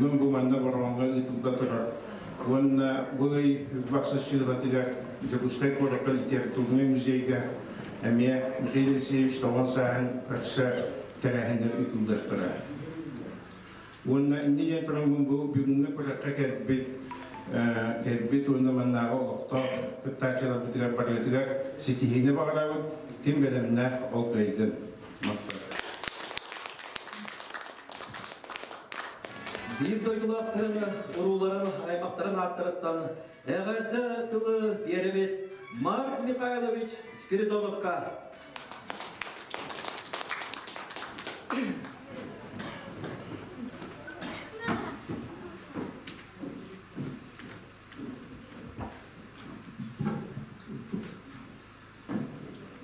Бүгүн бу манна Бороҕоҥҥо ыытылла турар уонна бу ый үгүс чыылатыгар Дьокуускай куоракка литературнай музейга эмиэ Михаил Алексеевич тоҕон сааһын көрсө тэрээһиннэр ыытыллыахтара. Уонна инньэ диэн туран бу бүгүҥҥү күрэххэ кэлбит кэлбит уонна маннааҕы олохтоох кыттааччыларбытыгар барыгытыгар ситиһиини баҕарабыт. Ким бэлэмнээх ол кыайдын. Биир дойдулаахтарын, урууларын, аймахтарын ааттарыттан эҕэрдэ тылы биэрэбит Марк Михайлович Спиридоновка.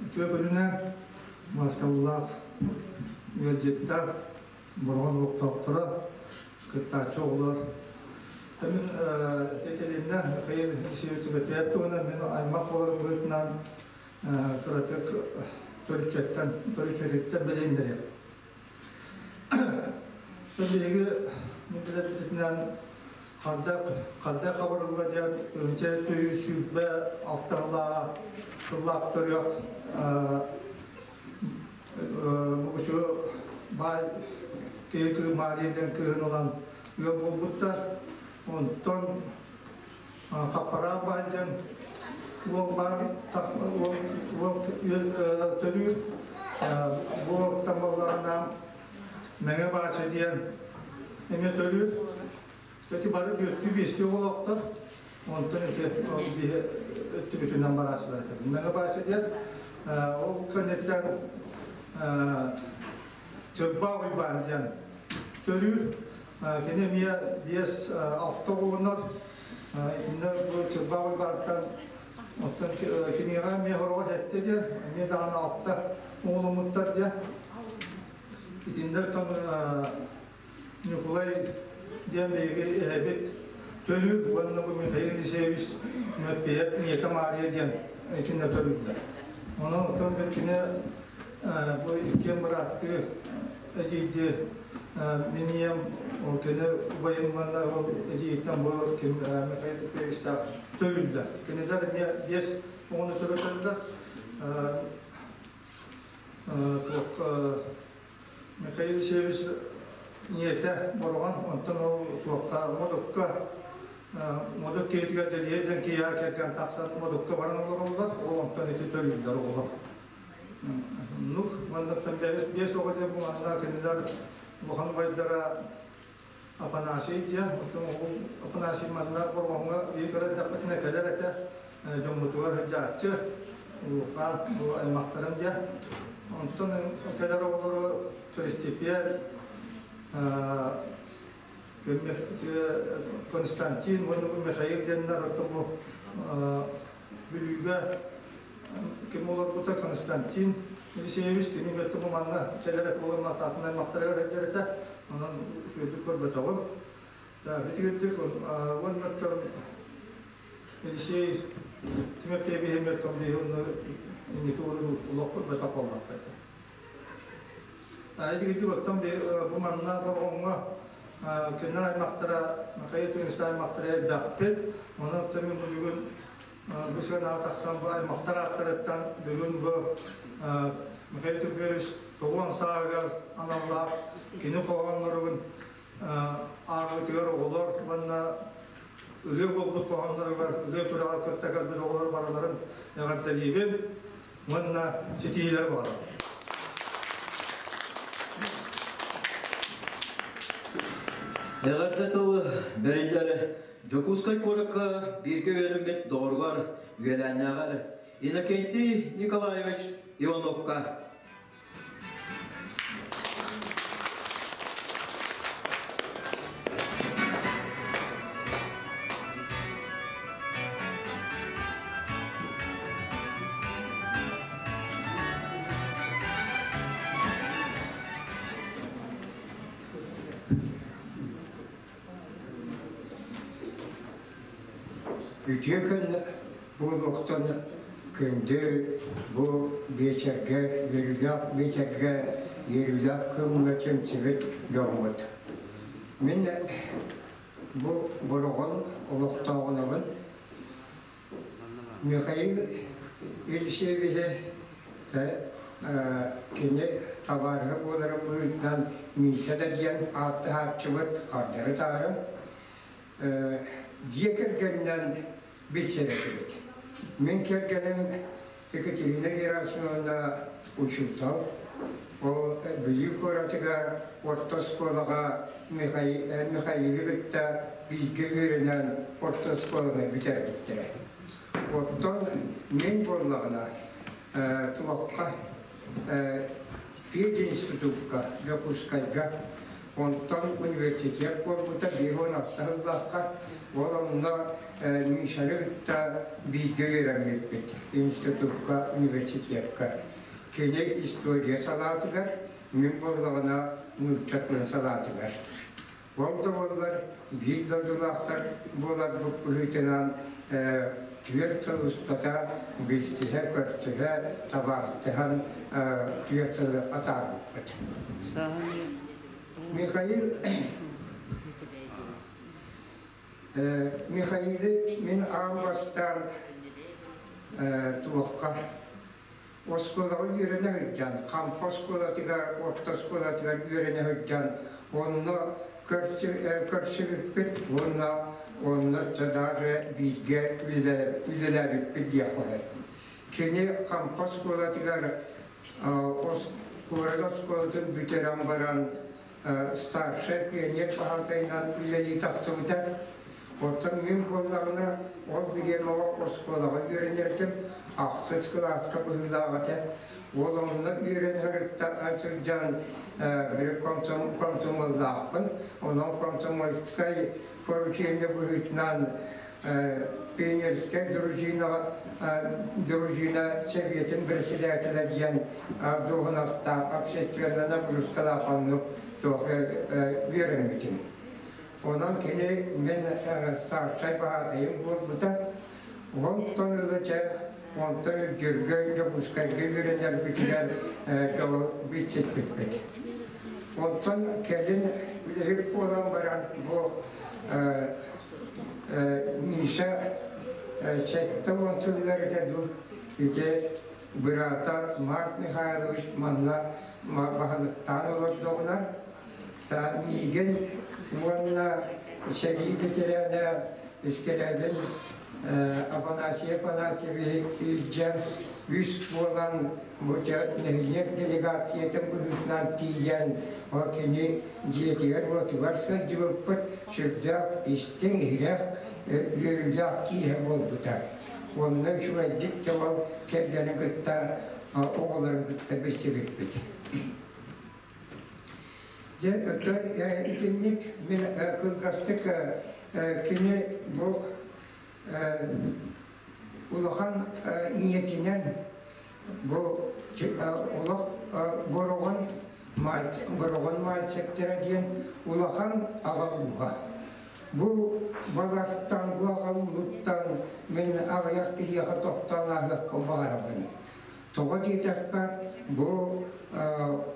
Үтүө күнүнэн масталлаах ыалдьыттар, Бороҕон олохтоохторо, кыттааччы оҕолор. Мин этилиннэ Михаил Алексеевич Тимофеев туһунан мин аймах буоларым быһыытынан кыратык төрүччэттэн төрүччэтиттэн билиһиннэриэм. Биһиги мин билэрбитинэн хардах хардах хабырылла диэн 1926 сыллаах төрүөх Мукучу баай киһи кыыс Мария диэн кыыһын ылан ыал буолбуттар. Онтон Хаппараах баай диэн уол баар уол төрүүр. Бу уолтан буоллаҕына Мэҥэ Баача диэн эмиэ төрүүр. Ити бары түөртүү биэстии оҕолоохтор. Онтон ити биһи өттүбүтүнэн барааччылар этэ. Мэҥэ Баача диэн ол кэнниттэн Чырбаа Уйбаан диэн төрүүр. Кини эмиэ биэс алта оҕолонор. Итиннэ бу Чырбаа Уйбаантан оттон кинигэҕэ эмиэ хороҕо сэттэ диэн, эмиэ даҕаны алта оҕоломмуттар диэн. Итиннэ оттон Ньукулай диэн биһиги эһэбит төрүүр уонна бу Михаил Елисеевич Мөппиэп ийэтэ Маарыйа диэн итиннэ төрүүллэр. Онон оттон кини бу иккиэн бырааттыы эдьиийдии мин ийэм ол кини убайым уонна ол эдьиийиттэн бу ким Михаил Петровичтаах төрүүллэр. Кинилэр эмиэ биэс оҕону төрөтөллөр. Михаил Алексеевич ийэтэ Бороҕон, онтон ол туохха Модукка Модук киһитигэр Дэлиһиэ диэн киһиэхэ кэргэн тахсан Модукка баран олороллор, ол онтон ити төрүүллэр оҕолор. Нук уоннаттан биэс оҕо диэн бу манна кинилэр улахан убайдара Афанасий диэн, оттон ол Афанасий манна Бороҕоҥҥо биир кыра эрдэхпитинэ кэлэр этэ, дьоммутугар сылдьааччы, улуукаан бу аймахтарым диэн. Онтон кэлэр оҕолору Кристипиэр, Константин уонна бу Михаил диэннэр оттон бу Бүлүүгэ ким олорбута Константин Елисеевич кини бэрт бу манна кэлэр этэ буолан атын аймахтарыгар сылдьар этэ. Онон үчүгэйдик көрбөтөҕүм. Битигирдик уонна Елисей Тимофеевич мөттөн биһи инники олох көрбөтөх буоллахпыт этэ. Итигирдик оттон бу манна Бороҕоҥҥо кинилэр аймахтара Михаил Тимофеевич аймахтара элбэхпит. Онон оттон мин бүгүн бу сыанаҕа тахсан бу аймахтар ааттарыттан бүгүн бу Михаил Тимофеевич тоҕуон сааһыгар аналлаах кини хоһоонноругун ааҕыытыгар оҕолор уонна ырыа буолбут хоһоонноругар ырыа күрэҕэр кытта кэлбит оҕолор барыларын эҕэрдэлиибин уонна ситиһиилэри баҕарабын. Эҕэрдэ тыл бэриллэр Дьокуускай куоракка бииргэ үөрэммит доҕоругар үөлээннээҕэр Иннокентий Николаевич Ивановка. Үтүө күн буолуохтун күндү бу биэчэргэ үөрүүлээх биэчэргэ үөрүүлээх күҥҥэ түмсүбүт дьоммут. Мин бу Бороҕон олохтооҕунабын. Михаил Елисеевиһи кини табаарыһа буоларын быһыытынан Миисэ да диэн ааттаһааччыбыт хардары таары дьиэ кэргэнинэн билсэр этибит. Мин кэргэним Екатерина Герасимовна учуутал. Ол Бүлүү куоратыгар орто оскуолаҕа Михаилы кытта бииргэ үөрэнэн орто оскуоланы бүтэрбиттэрэ. Оттон мин буоллаҕына туохха пединститукка Дьокуускайга, онтон университет буолбута 56 сыллаахха, ол онно Мишаны кытта бииргэ үөрэммиппит институкка, университекка. Кини история салаатыгар, мин буоллаҕына нуучча тылын салаатыгар. Ол да буоллар биир дойдулаахтар буоларбыт быһыытынан түөрт сыл устата билсиһэ, көрсүһэ, табаарыстыһан түөрт сылы атаарбыппыт. Михаил Михаилы мин аан бастаан туохха оскуолаҕа үөрэнэ сылдьан, Хампа оскуолатыгар, орто оскуолатыгар үөрэнэ сылдьан, онно көрсүбүппүт уонна онно даже бииргэ үлэлээбиппит диэх сөп. Кини Хампа оскуолатыгар куорат оскуолатын бүтэрэн баран старшай пионер баһаатайынан үлэлии тахсыбыта. Оттон мин буоллаҕына ол бириэмэҕэ оскуолаҕа үөрэнэртим, ахсыс кылааска быһыылаах этэ. Ол онно үөрэнэ сылдьан били комсомоллаахпын. Онон комсомольскай поручение быһыытынан пионерскай дружинаҕа дружина сэбиэтин председателэ диэн дуоһунастаах общественнай нагрузкалаах оннук туох үөрэммитим. Онон кини мин старшай баһаатайым буолбута. Онтон ыла дьэ онтон Үрдүргэ Дьокуускайга үөрэнэрбитигэр дьол билсиспиппит. Онтон кэлин үлэһит буолан баран бу Миша 70 сылыгар этэ дуу ити быраата Марк Михайлович манна баһылыктаан олордоҕуна миигин уонна сэрии бэтэрээнэ Искирээбин Афанасий Афанасьевиһы илдьэн үс буолан бу нэһилиэк делегациятын быһыытынан тиийэн кини дьиэтигэр-уотугар сылдьыбыппыт сүрдээх истиҥ иһирэх үөрүүлээх киэһэ буолбута. Онно үчүгэйдик дьол кэргэнин кытта оҕолорун кытта билсибиппит. Дьэ, итинник мин кылгастык кини бу улахан ийэтинэн бу олох Бороҕон Бороҕон Мальцевтара диэн улахан аҕа ууһа. Бу балартан, бу аҕа ууһуттан мин аҕыйах киһиэхэ тохтоон ааһыахпын баҕарабын. Тоҕо диэтэххэ, бу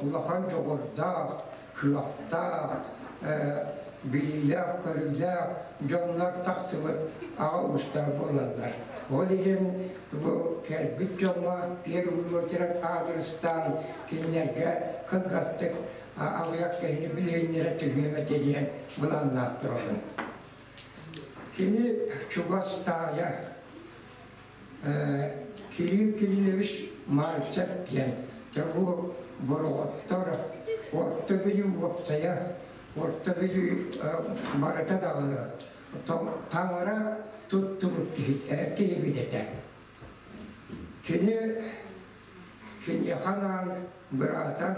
улахан дьоҕурдаах, кыахтаах, билиилээх-көрүүлээх дьоннор тахсыбыт аҕа уустара буолаллар. Ол иһин бу кэлбит дьоҥҥо первый очерак аадырыстаан кинилэргэ кылгастык аҕыйах киһини билиһиннэрэ түһүөм этэ диэн былааннаах турабын. Кини чугас таайа Кирилл Кириллович Мальцев диэн дьэ бу Бороҕоттор Орто Бүлүү уопсайа Орто Бүлүү барыта даҕаны таҥара туттубут киһибит этэ. Кини киниэхэ анаан быраата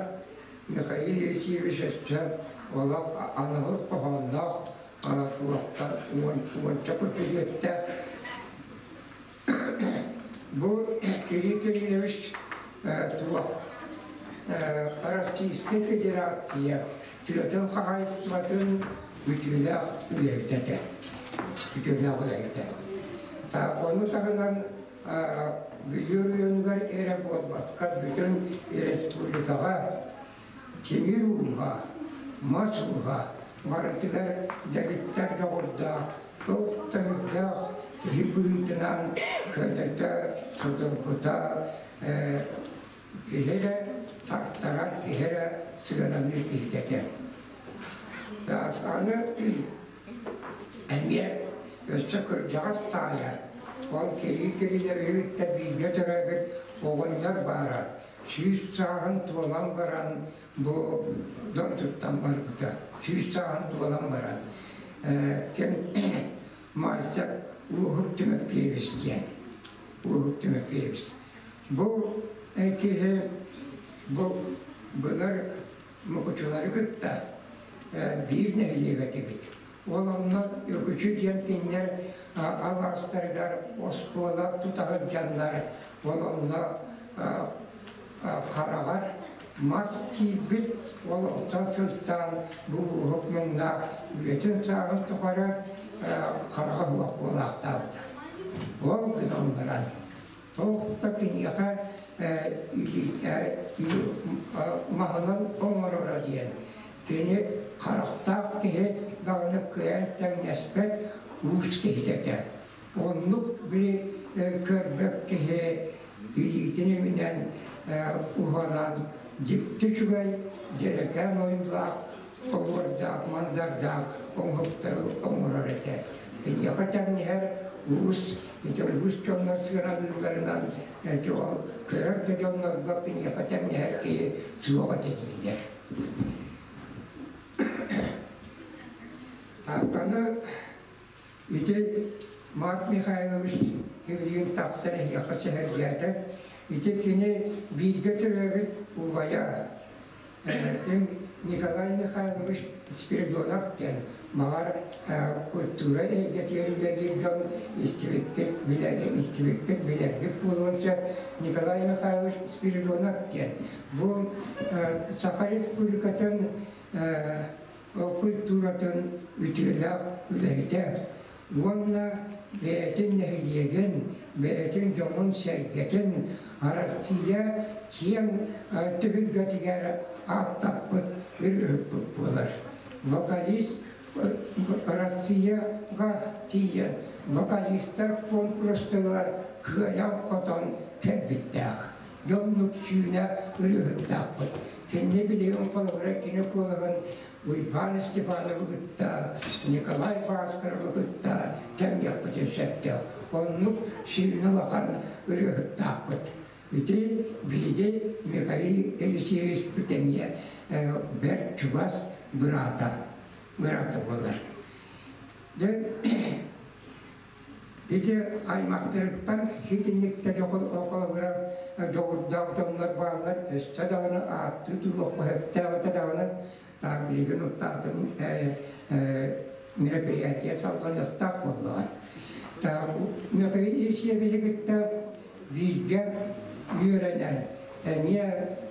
Михаил Евсеевич өссө олох анабыл хоһоонноох уонча күтүрүөттээх Бу Кирилл Кириллович туох Российскай Федерация тыатын хаһаайыстыбатын үтүөлээх үлэһитэ этэ. Үтүөлээх үлэһитэ. Ону таһынан Бүлүү оройуонугар эрэ буолбакка, бүтүн республикаҕа тимир ууһа, мас ууһа. Барытыгар дэгиттэр дьоҕурдаах, туох да үрдээх киһи быһыытынан көнөтө, судургута, киһи эрэ тартарар, киһи эрэ сыаналыыр киһитэ этэ. Аны эмиэ өссө кырдьаҕас таайа, ол кирии кирилэбиһиттэн бииргэ төрөөбүт оҕонньор баара, 100 сааһын туолан баран бу дойдуттан барбыта. 100 сааһын туолан баран ким мастер Уһук Тимофеевич диэн. Уһук Тимофеевич. Бу киһи бу былыр мукучулары кытта биир нэһилиэк этибит. Ол онно Үкүчү диэн кинилэр алаастарыгар оскуола тута сылдьаннар, ол онно хараҕар мас киирбит, ол онтон сылтаан бу уһук муҥнаах үйэтин сааһын тухары хараҕа суох буолаахтаабыта. Ол гынан баран туох да киниэхэ маһынан оҥороро диэн кини харахтаах киһи даҕаны кыайан тэҥнэспэт уус киһитэ этэ. Оннук били көрбөт киһи илиитин иминэн уһанан дьикти үчүгэй дьэрэкээн ойуулаах оһуордаах, мандардаах оҥоһуктары оҥорор этэ. Киниэхэ тэҥнэһэр уус, ити уус дьоннор сыаналыылларынан ол көрөр да дьоннорго киниэхэ тэҥнэһэр киһи суох этэ дииллэр. Аны ити Марк Михайлович билигин тахсан эһиэхэ сэһэргээтэ. Ити кини бииргэ төрөөбүт убайа ким Николай Михайлович Спиридонов диэн баҕар культура эйгэтигэр үлэлиир дьон истибиккит, билэргит, истибиккит, билэргит буолуон сөп. Николай Михайлович Спиридонов диэн бу Саха Республикатын культуратын үтүөлээх үлэһитэ уонна бэйэтин нэһилиэгин, бэйэтин дьонун-сэргэтин Арассыыйа киэҥ түһүлгэтигэр ааттаппыт ырыаһыппыт буолар. Вокалист Россияҕа тиийэн вокалистар куонкурустарыгар кыайан-хотон кэлбиттээх. Дьоннук сүүнэ ырыаһыттаахпыт. Кини билигин холобура кини куолаһын Уйбаан Степановы кытта, Николай Баскаровы кытта тэҥниэхпитин сөптөөх. Оннук сүүнэ улахан ырыаһыттаахпыт. Ити биһиги Михаил Елисеевичпит эмиэ бэрт чугас быраата, быраата буолар. Дьэ, Ити аймахтарыттан итинниктэр холобура дьоҕурдаах дьоннор бааллар, өссө даҕаны ааттыы туруохха сөптөөх этэ даҕаны, билигин уттаатын мероприятие салҕаныахтаах буоллаҕа. Михаил Ильичевиһи кытта бииргэ үөрэнэн, эмиэ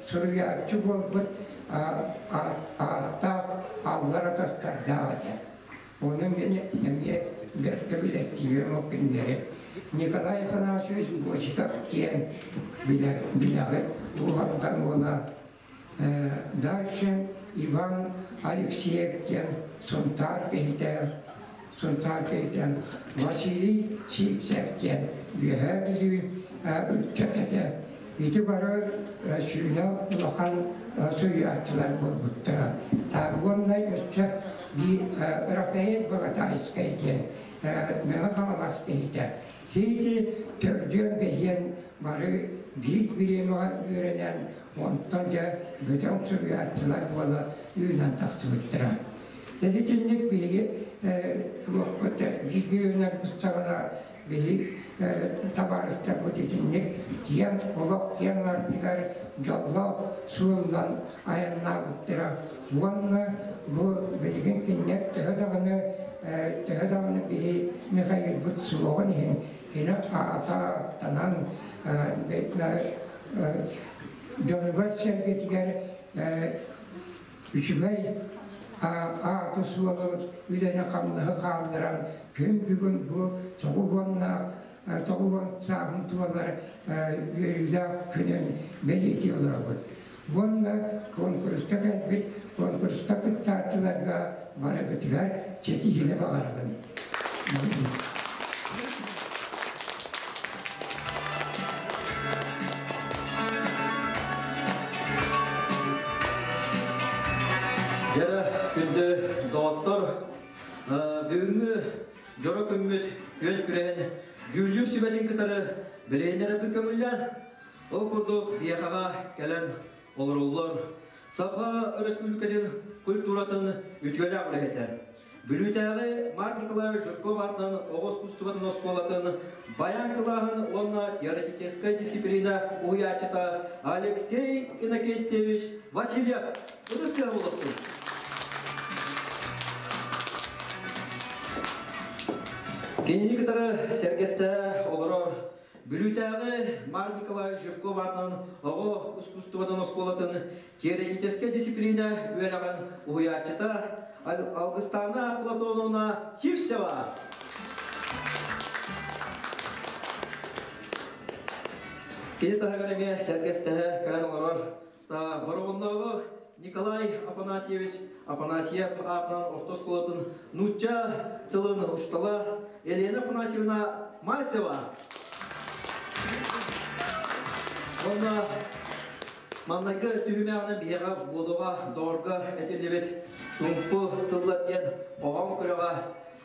суруйааччы буолбут ааттаах аллар атастардаах этэ. Ону мин эмиэ бэркэ билэттиибин ол күннэри. Николай Афанасьевич Бочиков диэн билэр, билэҕит Уһалтан уола. Дальше Иван Алексеев диэн Сунтаар киһитэ, Сунтаар киһитэ Василий Сивцев диэн Үөһээ Бүлүү ыччат этэ. Ити бары сүүнэ улахан суруйааччылар буолбуттара. Уонна өссө биир Рафаэль Богатайскай диэн Мэҥэ Хаҥалас киһитэ. Ити төрдүөн бэһиэн бары биир бириэмэҕэ үөрэнэн, онтон дьэ бөдөҥ суруйааччылар буола үүнэн тахсыбыттара. Итинник биһиги туохпут бииргэ үөрэнэрбит саҕана Биһи табаарыстарбыт итинник киэҥ олох киэҥ ардыгар дьоллоох суолунан айаннаабыттара уонна бу билигин кинилэр төһө даҕаны төһө даҕаны биһи Михаилбыт суоҕун иһин кини аата ааттанан дьонугар-сэргэтигэр үчүгэй ааты-суолу, үлэни-хамнаһы хаалларан күн бүгүн бу тоҕуһуоннаах 90 сааһын туолар үөрүүлээх күнүн бэлиэтии олоробут. Уонна конкурска кэлбит конкурска кыттааччыларга барыгытыгар ситиһиини баҕарабын. Дьэ, күндү доҕоттор, бүгүҥҥү дьоро күммүт күөн күрэһин дьүүллүүр сүбэтин кытары билиһиннэрэрбин көҥүллээн, ол курдук биһиэхэҕэ кэлэн олороллор Саха Өрөспүүбүлүкэтин культуратын үтүөлээх үлэһитэ, Бүлүүтээҕи Марк Николаевич Жирков аатынан оҕо искусствотын оскуолатын баян кылааһын уонна теоретическай дисциплина уһуйааччыта Алексей Иннокентьевич Васильев. Ытыс тыаһа буолуохтун. Кинини кытары сэргэстэ олорор Бүлүүтээҕи Марк Николаевич Жирков аатынан оҕо искусствотын оскуолатын теоретическай дисциплина үөрэҕин уһуйааччыта Алгыстаана Платоновна Сивцева. Кини таһыгар эмиэ сэргэстэһэ кэлэн олорор Бороҕоннооҕу Николай Афанасьевич Афанасьев аатынан орто оскуолатын нуучча тылын учуутала Елена Афанасьевна Мальцева. Уонна маннайгы түһүмэҕинэн биһиэхэ буолуоҕа доҕорго этиллибит чуумпу тыллар диэн хоһоон күрэҕэ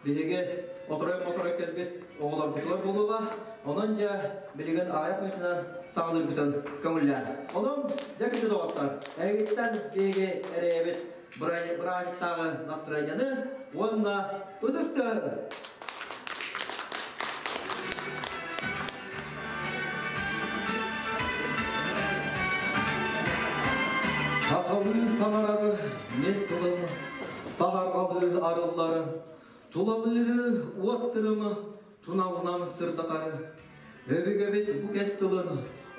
биһиги оторой-моторой кэлбит оҕолорбутугар буолуоҕа. Онон дьэ билигин аҕыйах мүнүүтүнэн саҕалыырбытын көҥүллээн. Онон дьэ күндү доҕоттор, эһигиттэн биһиги эрэйэбит бырааһынньыктааҕы настроениены уонна ытыс тыаһын. Сахалыы саҥарар мин тылым саһарҕалыы арыллар, тулалыыры уот тырымы туналынан сырдатар. Өбүгэбит бу кэс тылын,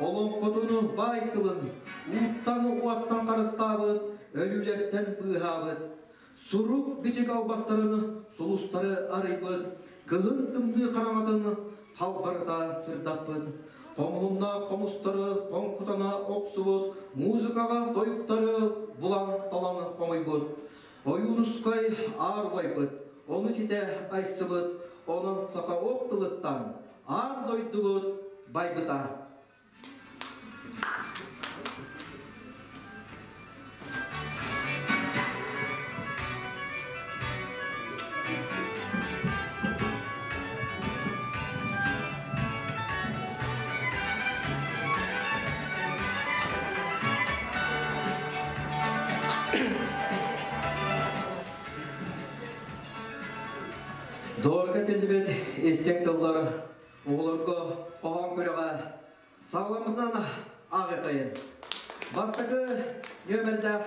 олоҥхотун баай тылын ууттан-уоттан харыстаабыт, өлүүлэртэн быыһаабыт. Сурук-бичик албастарын сулустары арыйбыт, кыһын тымныы хараҥатын халбарыта сырдаппыт. Хомуһуннаах хомустары хоҥкутана охсубут, музыкаҕа тойуктары булан-талан хомуйбут. Ойуунускай аар убайбыт, ону ситэ айсыбыт, онон саха ох тылыттан аан дойдубут байбыта. Дуорга тиллибит истиҥ тыллар оҕолорго хоһоон күрэҕэ саҕаламмытынан ааҕыаххайын. Бастакы нүөмэрдээх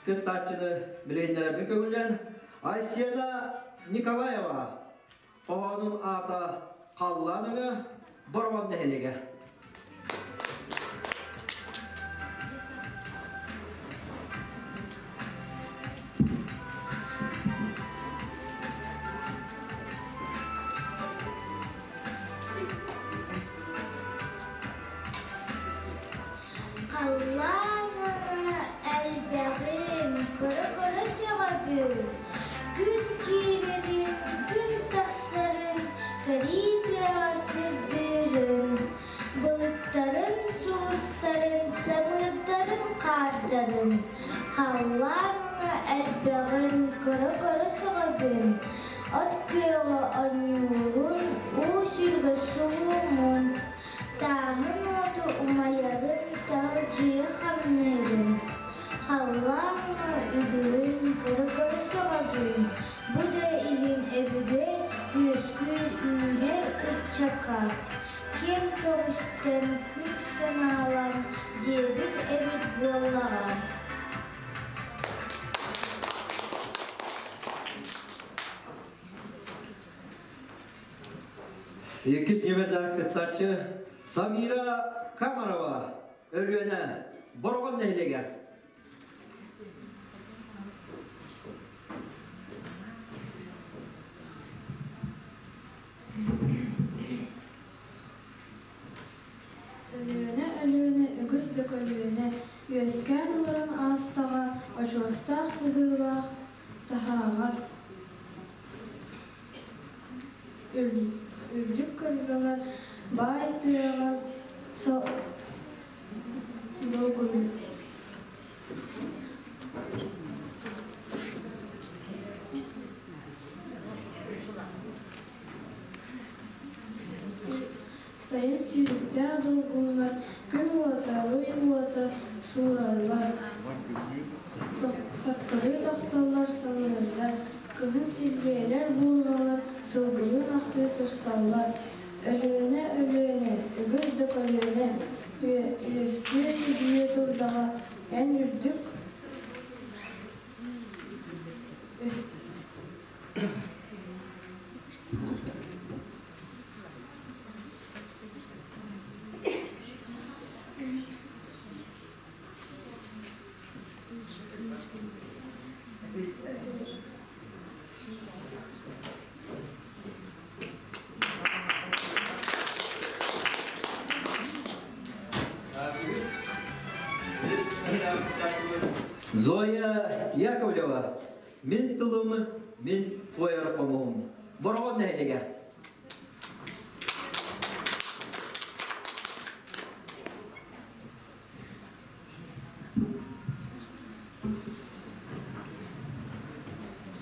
кыттааччыны билиһиннэрэрбин көҥүллээн Айсена Николаева хоһоонун аата Халлаан өҥө Бороҕон нэһилиэгэ. Халлаан өҥө элбэҕин көрө-көрө сөҕөбүн, күн киирэрин, күн тахсарын, кэрии тыаҕа сырдыырын, былыттарын, сулустарын, самыырдарын, хаардарын, халлаан өҥө элбэҕин көрө-көрө сөҕөбүн, от күөҕэ оонньуурун, уу сүүрүгэ сулуумун, Тааһын уоту умайарын, таһырдьыйа хамныырын, халлаан үгүрүн көрө-көрө сөҕөбүн, бу да иһин өбүгэ үөскүүр үүнэр ыччакка киэҥ көҕүстэн күн санаалаан диэбит эбит буоллаҕа. Иккис нүөмэрдээх кыттааччы Самира Камарова, Өлүөнэ, Бороҕон нэһилиэгэ. Өлүөнэ, Өлүөнэ, үгүс да көлүөнэ, Үөскээн олорон аастаҕа очуостаах сыһыылаах таһааҕар Үрдүк кыргылар баай тыаҕар Сайын сүүрүктээх долгуннар күн уота, ый уота суураллар, саккырыы тохтоллор, самыырдар, кыһын силлиэлэр, буурҕалар сылгылыы ынахтыы сырсаллар. Өлүөнэ, Өлүөнэ, үгүс да көлүөнэ, үөскүө үдүйэ турдаҕа, эн үрдүк Зоя Яковлева Мин тылым, мин туойар хомуһум. Бороҕон нэһилиэгэ.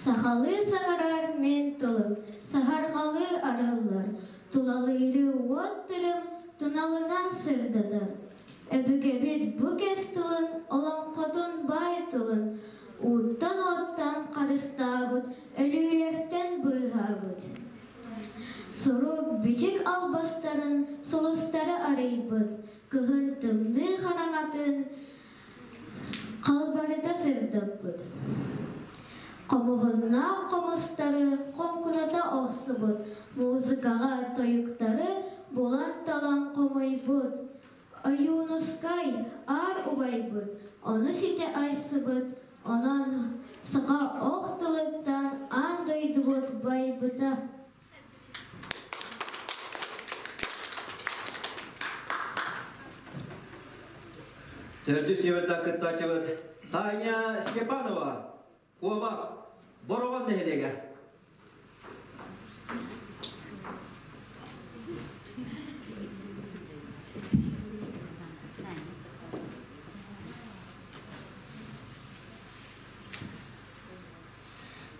Сахалыы саҥарар мин тылым, саһарҕалыы арыллар, тулалыыры уот тырым туналынан сырдатар. Өбүгэбит бу кэс тылын, олоҥхотун баай тылын ууттан-уоттан харыстаабыт, өлүүлэртэн быыһаабыт. Сурук бичик албастарын сулустары арыйбыт, кыһын тымныы хараҥатын халбарыта сырдаппыт. Хомуһуннаах хомустары хоҥкуната охсубут, музыкаҕа тойуктары булан-талан хомуйбут, Ойуунускай аар убайбыт, ону ситэ айсыбыт, онон саха ох тылыттан аан дойдубут байбыта. Төрдүс нүөмэрдээх кыттааччыбыт Таня Степанова, Куобах, Бороҕон нэһилиэгэ.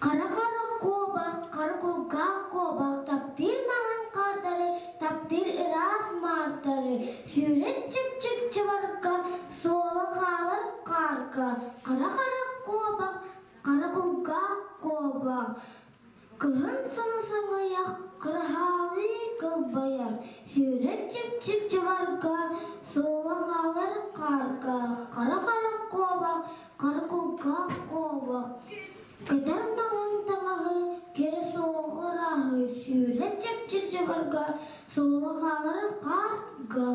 Хара-хара куобах, хара кулгаах куобах таптыыр маҥан хаардары, таптыыр ыраас маардары, сүүрэн чып-чып чыбарга, суола хаалар хаарга, хара-хара куобах, хара кулгаах куобах, кыһын соно саҥыйах, кыраһаалыы кылбайар, сүүрэн чып-чып чыбарга, суола хаалар хаарга, хара-хара куобах, хара кулгаах куобах, Көтөр маҥан таҥаһы, кэрэ суоҕу ырааһы, сүүрэн чэпчир дьабарга, суола хаалар хаарга.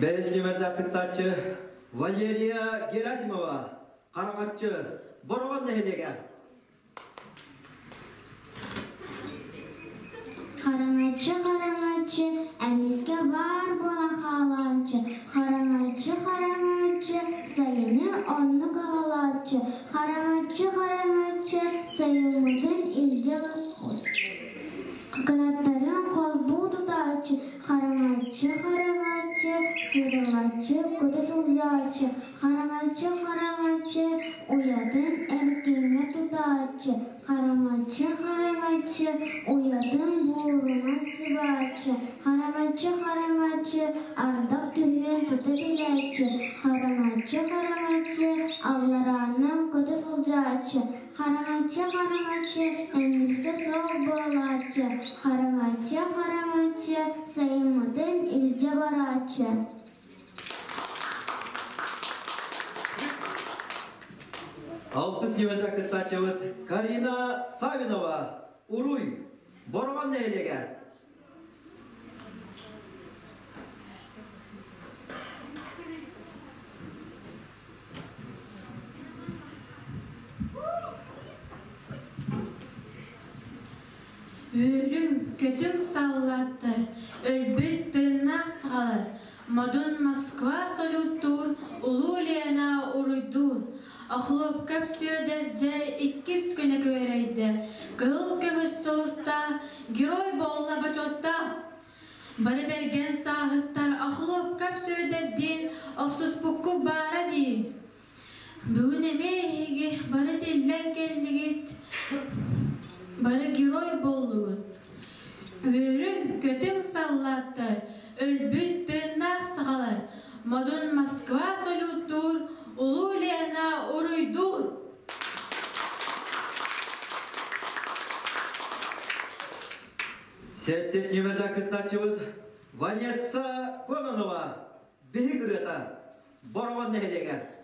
Бэйэс нүмердээх кыттааччы Валерия Герасимова, Хараҥаччы, Бороҕон нэһилиэгэ. Хараҥаччы, хараҥаччы, эмискэ баар буола хаалааччы, хараҥаччы, хараҥаччы, сайыны оннук аҕалааччы, хараҥаччы, хараҥаччы, сайыммытын илдьэ кынаттарын холбуу тутааччы, хараҥаччы, хараҥаччы, сырылаччы, кута сылдьааччы, Хараҥаччы, хараҥаччы, уйатын эркиҥҥэ тутааччы, хараҥаччы, хараҥаччы, уйатын буурунан сыбааччы, хараҥаччы, хараҥаччы, ардах түһүөн тута билээччи, хараҥаччы, хараҥаччы, алларааннан көтө сылдьааччы, хараҥаччы, хараҥаччы, эмискэ суох буолааччы, хараҥаччы, хараҥаччы, сайыммытын илдьэ барааччы. Алтыс ньымата кыттааччыбыт Карина Савинова, Уруй, Бороҕон нэһилиэгэ. көтүҥ саллааттар, өлбүт тыыннаах сахалар, модун Москва салюттуур, Улуу Лена уруйдуур. Охлопков Сүөдэр дьэ иккис күнэ күөрэйдэ, кыһыл көмүс сулустаах, герой буолла бочуоттаах. Бары бэргэн сааһыттар Охлопков Сүөдэрдиин охсуспукку баара дии. Бүгүн эмиэ эһиги бары тиллэн кэллигит, бары герой буоллугут. Үөрүҥ, көтүҥ саллааттар, өлбүт тыыннаах сахалар, модун Москва салюттуур, Улуу Лена уруйдуур! Сэттис нүмердээх кыттааччыбыт Ванесса Кононова биһик ырыата Бороҕон нэһилиэгэ.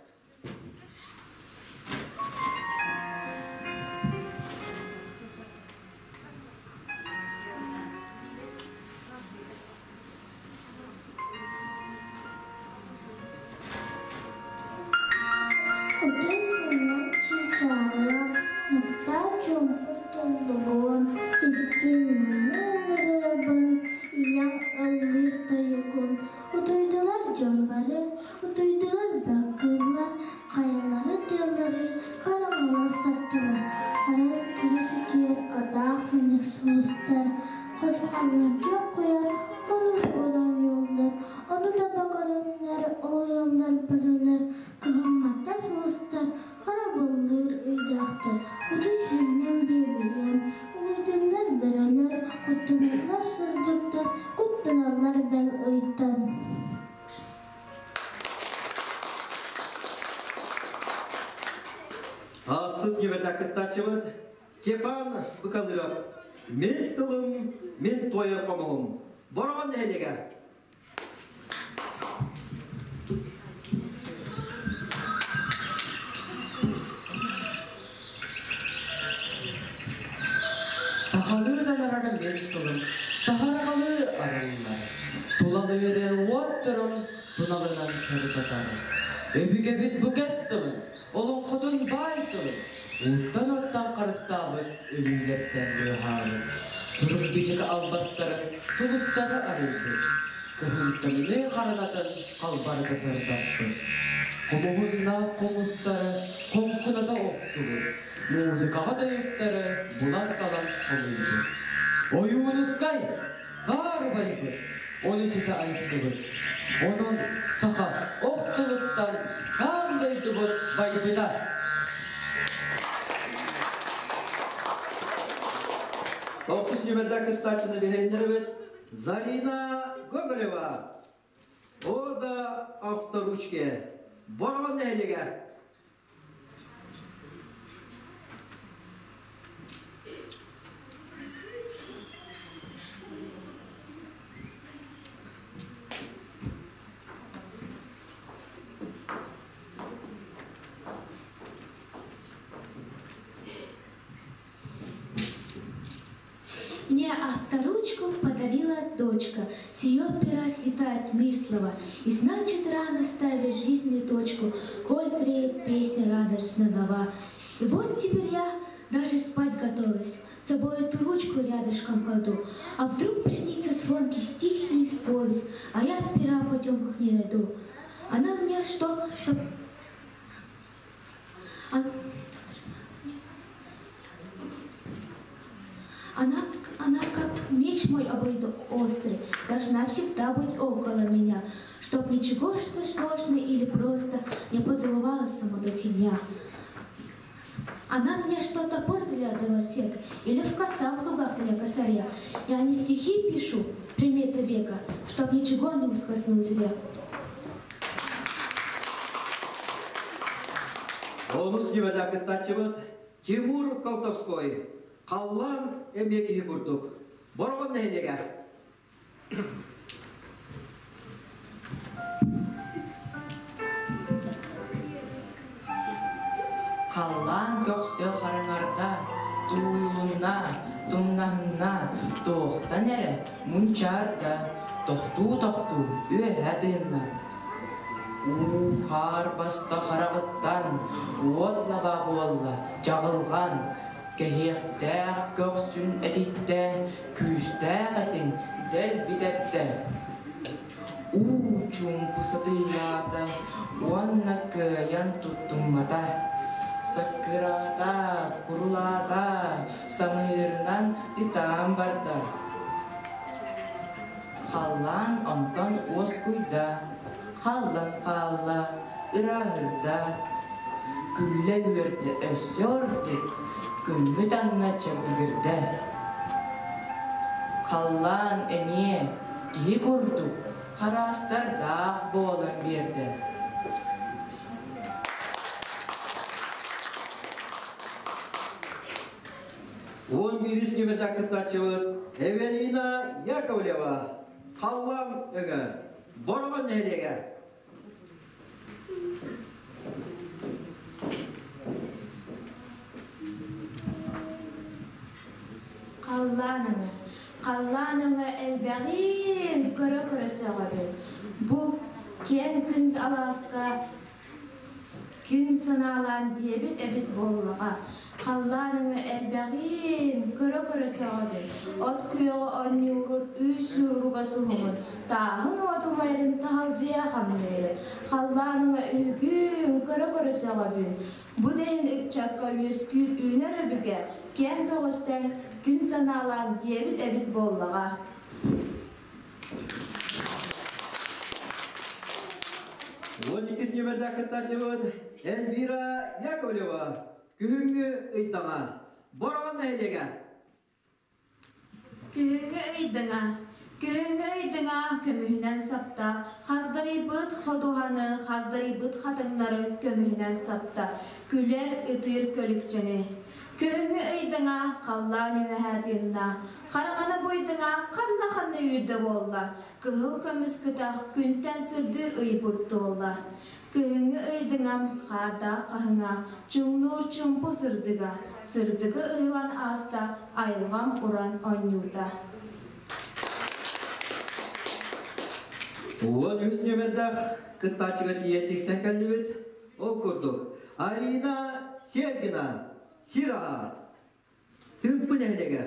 Утуй сыннан чыычааҕыам, нуктаа чуумпур туллугуом, истиҥ намыын ырыабын, ийэм ыллыыр тойугун. Утуйдулар дьон бары, утуйдулар бакыыллар, хайалары тыаллары хараҥалар саптылар, арай күнүс утуйар атаах мэник сулустар, хоту-ханна күөх куйар, ону оонньууллар, ону таба көрөннөр, ол ыаллар барылар, кыһамматтар сулустар, харабыллыыр ыйдаахтар, утуй иһинэн биэбэйэм, улуутуннар бөрөлөр, куттаналлар сырдыктар, куттаналлар бэл ыйтан. Ассыз нөмірді кыттааччыбыт Степан Быкалыров. Мин тылым, мин туойар хомуһум. Бороҕон нэһилиэгэ. Сахалыы санарар мин тылым, саһарҕалыы арыллар, тулалыыры уот турун туналынан сырдатар. Өбүгэбит бу кэс тылын, олоҥхотун баай тылын, ууттан-оттон харыстаабыт өлүүлэртэн быыһаабыт, сурук-бичик албастарын сулустары арыйбыт, кыһын тымныы харанатын халбарыта сырдаппыт, хомуһуннаах хомустары хоҥкуната охсубут, музыкаҕа тойуктары булан-талан хомуйбут. Ойуунускай баар убайбыт, ону ситэ айсыбыт. Онон саха ох тылыттан аан дойдубут байбыта. Тохсус нүмердээх кыттааччыны биһиэннэрибит Зарина Гоголева. Ода авторучке. Бороҕон нэһилиэгэ. Мне авторучку подарила дочка. С ее пера слетает мир слова. И значит, рано ставить жизни точку, коль зреет песня радостно нова. И вот теперь я даже спать готовюсь, с собой эту ручку рядышком кладу. А вдруг приснится звонкий стих и повесть, а я пера в потемках не найду. Она мне что-то... Она как меч мой острый, должна всегда быть около меня, чтоб ничего, что сложно или просто, не поцеловала самодухи дня. Она мне что топор для дворсек или в коса в лугах для косаря. Я не стихи пишу, приметы века, чтоб ничего не ускользнуло зря. Онус нөмердээх кыттааччыбыт Тимур Колтовской. Халлаан эмиэ киһи курдук. Бороҕон нэһилиэгэ. Халлаан көхсө хараҥарда, тууйулунна, тумнаһынна, туохтан эрэ мунчаарда, тохтуу-тохтуу үөһэ тыынна. Уу хаар баста хараҕыттан, уот лаба буолла, чаҕылҕан. Кэһиэхтээх көхсүн этиттэ, күүстээх этиҥ дэлби тэптэ. Уу чуумпу сатыылаата уонна кыайан туттуммата. Саккыраата, курулаата, самыырынан ытаан барда. Халлаан онтон уоскуйда, халлан хаалла, ырааһырда. Күллэ үөрдэ өссө ордук, күммүт анна чэбдигирдэ. Халлаан эмиэ киһи курдук хараастардаах буолан биэрдэ. Он биирис нүмердэ кыттааччыбыт Эвелина Яковлева, Халлам өҥө, Бороҕон нэһилиэгэ. Халлаан өҥө, халлаан өҥө элбэҕин көрө-көрө сөҕөбүн. Бу киэҥ күн алааска Күн санаалаан диэбит эбит буоллаҕа, халлаан өҥө элбэҕиин, көрө-көрө сөҕөбүн, от күөҕэ оонньуурун, үүс ууруга суһумун, тааһын уот умайарын таһалдьыйа хамныырын, халлаан өҥө үһүгүн, көрө-көрө сөҕөбүн, бу да иһин ыччакка үөскүүр үүнэр өбүгэ, киэҥ көҕүстээн күн санаалаан диэбит эбит буоллаҕа. Уон иккис нүөмэрдээх кыттааччыбыт Эльвира Яковлева күһүҥҥү ыйдаҥа Бороҕон нэһилиэгэ. Күһүҥҥү ыйдаҥа Күһүҥҥү ыйдаҥа көмүһүнэн сапта, хагдарыйбыт ходуһаны, хагдарыйбыт хатыҥнары көмүһүнэн сапта, күлэр ытыыр көлүкчэни. Күһүҥҥү ыйдаҥа халлаан үөһэ тыынна, Хараҥаны буйдуҥа ханна-ханна үүрдэ буолла, кыһыл көмүс кытах күнтэн сырдыыр ыйбыт туолла. Күһүҥҥү ыйдыҥам хаардаах хаһыҥа, чуҥнуур чуумпу сырдыга, сырдыгы ыһылан ааста айылҕам уран оонньуута. 13 нүөмэрдээх кыттааччыга тиийэ тиксэн кэллибит. Ол курдук, Арина Сергина, Сир аһа, Тыымпы нэһилиэгэ.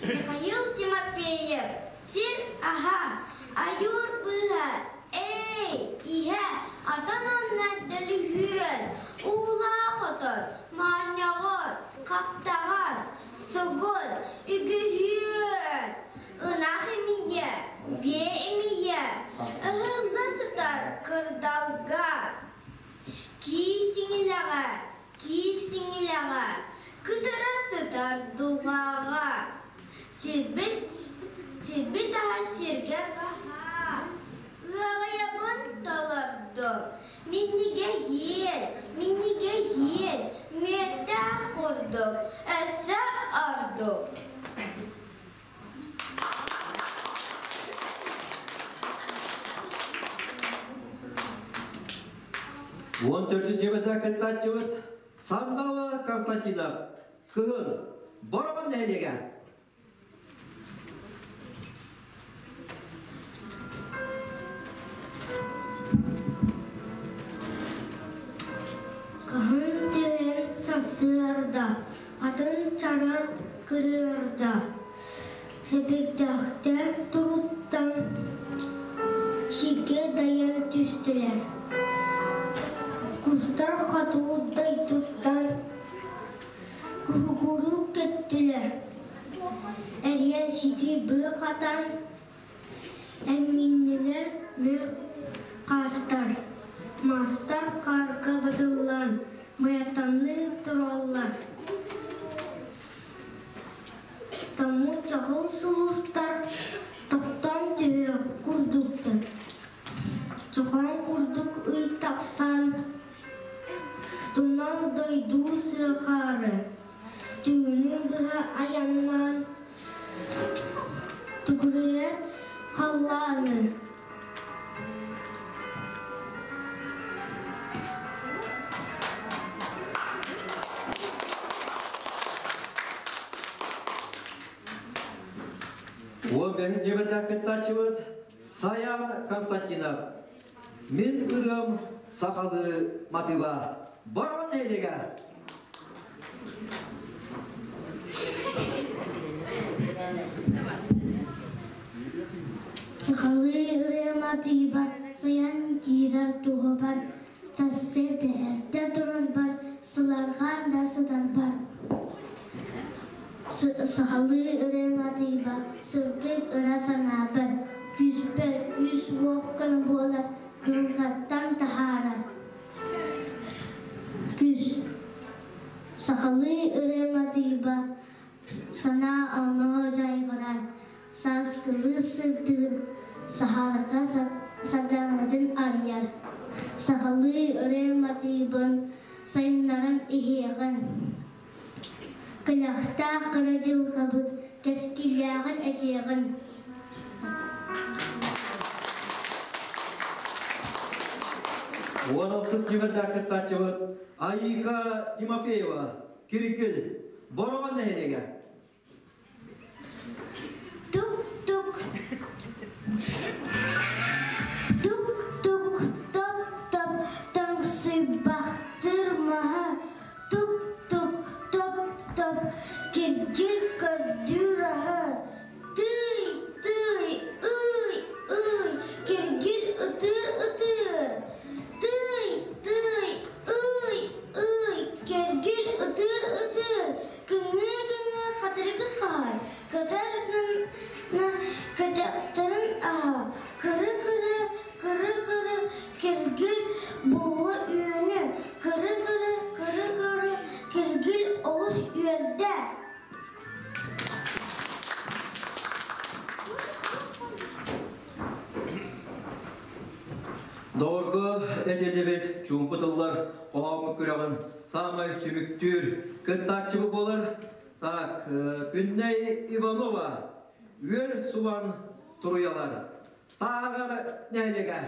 Михаил Тимофеев, сир аһа, айуур быыһа, эй, иһэ, атан онно дөлүһүөн, уулаах отон, моонньоҕор, хаптаҕас, сугун, үгүһүөн, ынах имийэ, биэ имийэ, ыһылла сытар кырдалга, киис тиҥилэҕэ, киис тиҥилэҕэ, кытара сытар дулҕаҕа, сирбит, сирбит аһа сиргэ баһаам, ыаҕайабын толордум, минньигэһиэн, минньигэһиэн, мүөттээх курдук, өссө ордук. Уон төрдүс дьиэбэтэ кыттааччыбыт Сандала Константинов кыһын Бороҕон нэһилиэгэ. Кыһын түһэн сарсыарда Атын чаран кырыарда, сэбирдэхтэр туруттан сиргэ дайан түстүлэр. Кустар хотугу дойдуттан куһугуруу көттүлэр. Эриэн сити быа хатан, эмминнилэр мөр хаастар, мастар хаарга батыллан, Быйатанныы тураллар. Тоҥмут чаҕыл сулустар тохтоон түһүөх курдуктар. Чохоон курдук ый тахсан, туман дойдуу сыахаары, түүнү быһа айаннаан, түгүрүйэр халлааны. Уон бэһис нүөмэрдээх кыттааччыбыт Саян Константинов. Мин ырыам сахалыы матыба. Баран нэһилиэгэ! Сахалыы ырыа матыыба сайан киирэр туһубар, сарсыарда эрдэ турарбар, сыларҕаан да сытарбар. Сахалыы ырыа матыыба сырдык ыра санаабар, күүспэр күүс-уох көмө буолар, кыһалҕаттан таһаарар. Күүс Сахалыы ырыа матыыба санаа оноо дьайҕарар, сааскылыы сырдыыр, саһарҕа сардаҥатын арыйар. Сахалыы ырыа матыыбын сайыннаран иһиэҕиҥ. Кынахтаах кыра дьылҕабыт кэскиллээҕин этиэҕиҥ. Уон алтыс нүмердээх кыттааччыбыт Айыыка Тимофеева, Киргил, Бороҕон нэһилиэгэ. Тук-тук, тук-тук, топ-топ, тоҥсуйбахтыыр маһа, тук-тук, топ-топ, киргил көрдүүр аһа, тыый, тыый, ый, ый, киргил ытыыр ытыыр, тыый, тыый, ый, ый, киргил ытыыр ытыыр, Кыҥыы-кыҥыы хатырыгы хаһар, көтөр гына көтөхтөрүн аһа, кыры-кыры, кыры-кыры киргил буолуо үөнү, кыры-кыры, кыры-кыры киргил олус үөрдэ. Доҕорго этиллибит чуумпу тыллар хоһооммут күрэҕин саамай түмүктүүр кыттааччыбыт буолар. Так, Күннэй Иванова, Үөр Субан Туруйалар, Тааҕар нэһилиэгэ.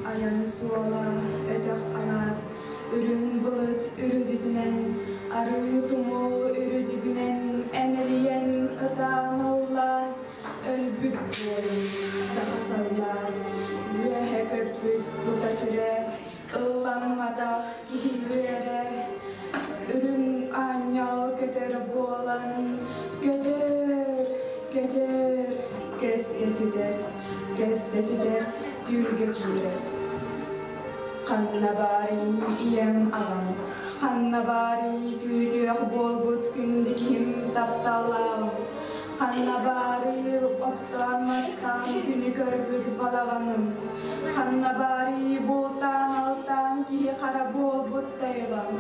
Айан суола өтөх алаас, үрүҥ былыт үрүдүтүнэн, арыы тумул үрүдүгүнэн энэлийэн ытаан ылла, өлбүт буойун, саха саллаат, үөһэ көппүт кута сүрэ, ылламматах киһи үөрэ, үрүҥ аанньал көтөр буолан, көтөр, көтөр, көстө сүтэр, көстө сүтэр, түүлгэ киирэр. Ханна баарый ийэм аҕам, ханна баарый күүтүөх буолбут күндү киһим тапталлааҕым, Ханна баарый оттоон-мастаан күнү көрбүт балаҕаным, ханна баарый бултаан-алтаан киһи хара буолбут тайҕам,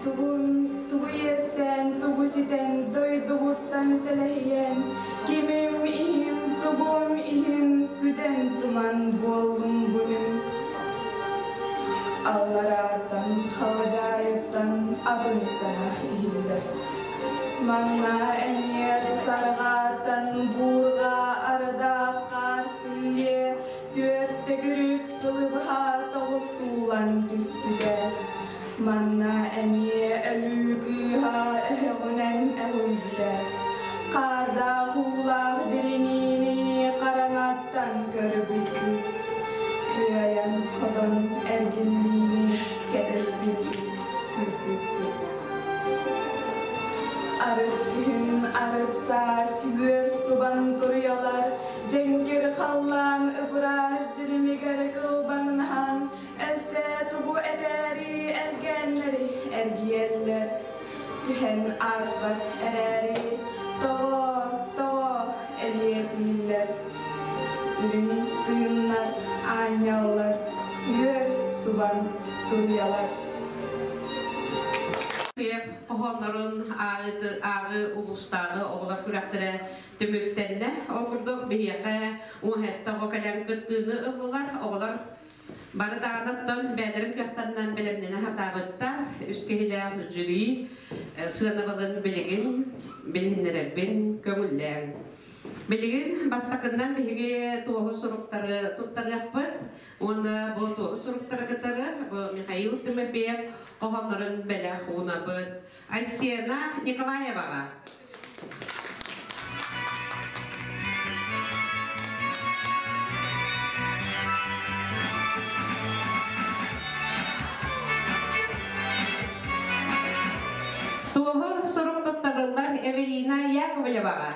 тугун тугу иэстээн, тугу ситэн дойдубуттан тэлэһийэн, кимим иһин, тугум иһин күдэн туман буоллум бүгүн. Алларааттан, халдьаайыттан атын саҥа иһиллэр. Манна эмиэ тусарҕааттан буурҕа ардаах хаар силлиэ түөрт төгүрүк сылы быһа тоҕус сууллан түспүтэ. Манна эмиэ өлүү кыыһа өһөҕүнэн өһүлбүтэ. Хаардаах уулаах дириҥиини хараҥаттан көрбүппүт. Кыайан хотон эргиллиини кэтэспиппит, күүппүппүт. Арыт күһүн, арыт саас үөр субан туруйалар, дьэҥкир халлаан ып-ыраас дьиримигэр кылбаҥнаһан, өссө тугу этээри элгээннэри эргийэллэр. Түһэн ааспат эрээри, тоҕо, тоҕо элиэтииллэр. Үрүҥ тыыннар аанньаллар, үөр субан туруйалар. Хоһооннорун ааҕы улуустааҕы оҕолор күрэхтэрэ түмүктэннэ. Ол курдук биһиэхэ уоһэтта оҕо кэлэн кыттыыны ыллылар. Оҕолор бары даҕанаттан бэйэлэрин кыахтарынан бэлэмнэнэ сатаабыттар. Үс киһилээх жюри сыанабылын билигин билиһиннэрэрбин көҥүллээҥ. Билигин бастакыннан биһиги туоһу суруктары туттарыахпыт уонна бу туоһу суруктары кытары бу Михаил Тимофеев хоһооннорун бэлэх уунабыт. Айсена Николаеваҕа. Туоһу сурук туттарыллар Эвелина Яковлеваҕа.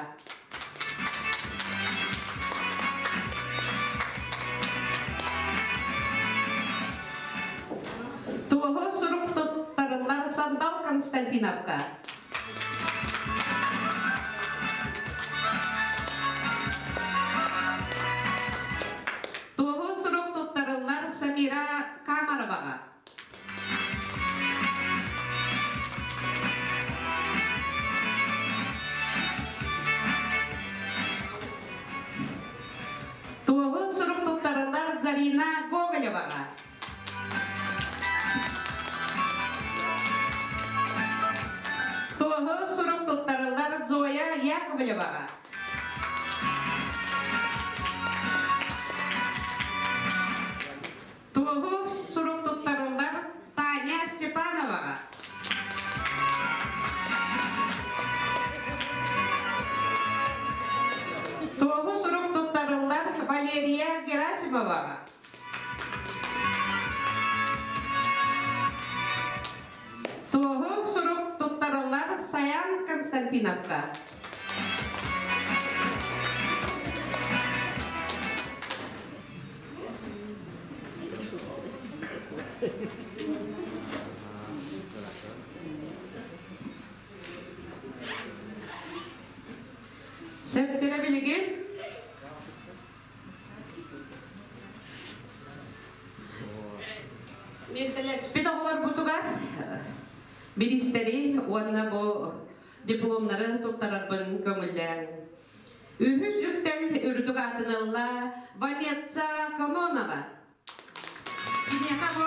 Туоһу сурук туттарыллар Сандал Константиновка. Туоһу сурук туттарыллар Самира Камароваҕа. Туоһу сурук туттарыллар Зарина Гоголеваҕа. Туоһу сурук туттарыллар Зоя Яковлеваҕа. Туоһу сурук туттарыллар Таня Степановаҕа. Туоһу сурук туттарыллар Валерия Герасимоваҕа. Туоһу сурук туттарыллар Саян Константиновка. Сөптөрө билигин Миэстэлэспит оҕолорбутугар бириистэри уонна бу дипломнары туттарарбын көҥүллээн. Үһүс үктэл үрдүк аатын ылла Ванетца Кононова. Киниэхэ бу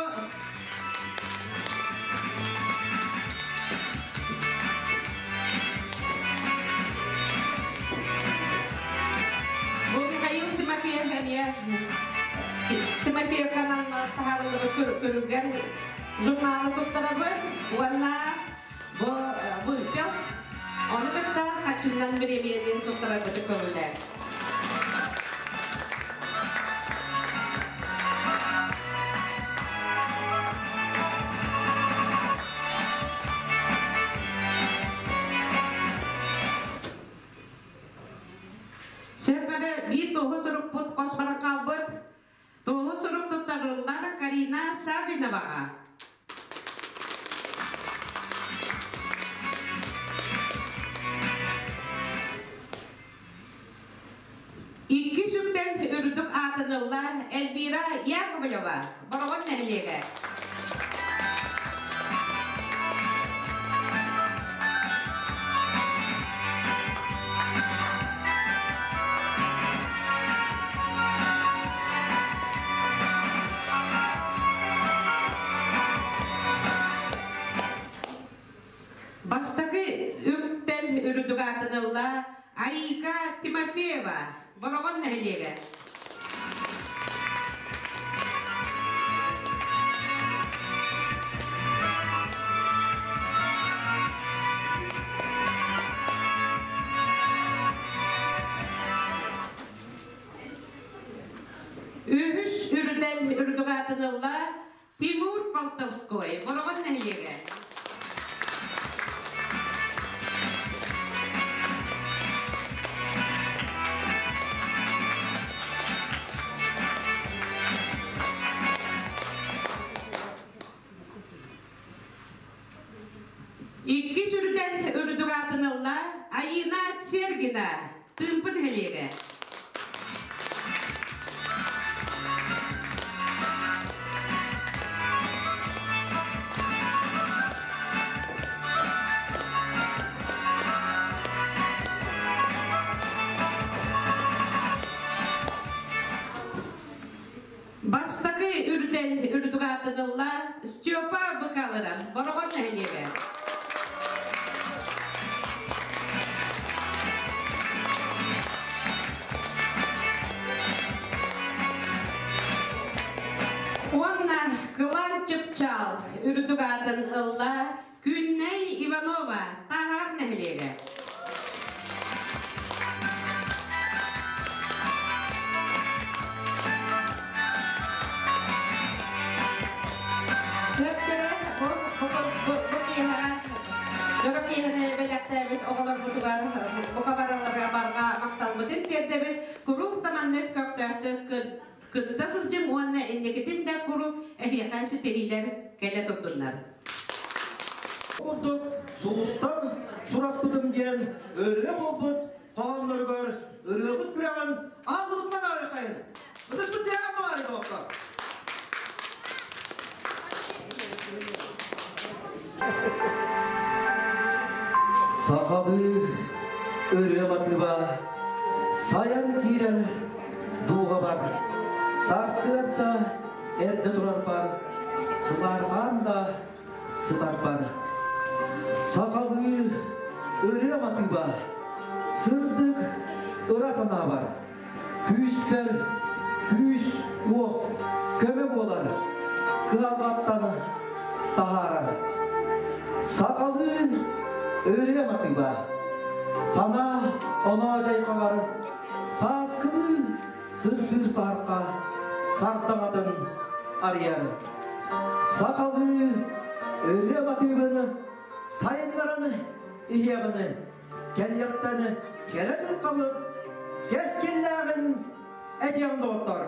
Бу Михаил Тимофеев эмиэ Тимофеев каналынан таһаарыллыбыт көрүлгэн журналы туттарабыт уонна бу выпил ону кытта хаччыннан бириэмийэтин туттарарбыты көҥүллээн. Сөп биир туоһу сурукпут хос баран хаалбыт. Туоһу сурук туттарыллар Карина Савиноваҕа. Икки сүктэн үрдүк аатынылла Эльвира Яковлева, Бороҕон нэһилиэгэ. Бастакы үктэн үрдүк аатынылла Айка Тимофеева, Бороҕон нэһилиэгэ. Үһүс үрдэл үрдүк аатынылла Тимур Колтовской, Бороҕон нэһилиэгэ. Икки сүрдэн үрдүк аатын ылла Айына Сергина, Тыымпы нэһилиэгэ. Бастакы үрдэл үрдүк аатынылла Степа Быкалыра, Бороҕон нэһилиэгэ. үрдүк аатын ылла Күннэй Иванова, Таһаар нэһилиэгэ. Сөптөрө бу бу бу бу киэһэ дьоро киэһэни бэлэхтээбит оҕолорбутугар бука барыларыгар барҕа махталбытын тиэрдэбит. Куруук да маннык көхтөөхтүк кытта сылдьыҥ уонна инникитин да куруук эһиэхэ ситиһиилэр кэлэ турдуннар. Курдук сулустан сураспытым диэн ырыа буолбут хоһоонноругар ырыабыт күрэҕин ааллыбытынан аҕыйахайын. Ытыспыт тиһэҕин тумаары доҕоттор. Сахалыы ырыа матыыба сайан киирэр дууһабар, сарсыарда эрдэ турарбар, сылаарҕаан да сытарбар. Сахалыы ырыа матыыба сырдык ыра санаабар, күүспэр күүс уох көмө буолар, кыһалҕаттан таһаарар. Сахалыы ырыа матыыба санаа оноо дьайҕалар сааскылыы сырдыыр саарка сардаҥатын арыйар. Сахалыы ырыа матыыбын сайыннаран иһиэҕин кэлиэхтэн кэрэ дьылҕабыт кэскиллээҕин этиэҕин доҕоттор.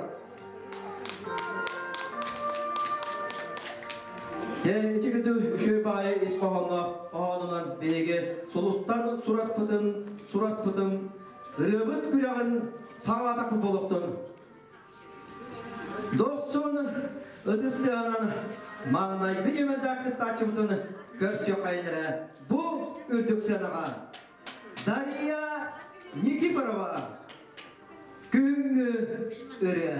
Ити күтү үчүгэй баайы ис хоһоонноох хоһоонунан биһиги сулустан сураспытын сураспытым ырыабыт күрэҕин саҕалаатахпыт буолуохтун. Дохсун ытыс тыаһынан маҥнайгы нүөмэрдээх кыттааччыбытын көрсүөххэйин эрэ бу үрдүк сыанаҕа Дария Никифорова Күһүҥҥү ырыа.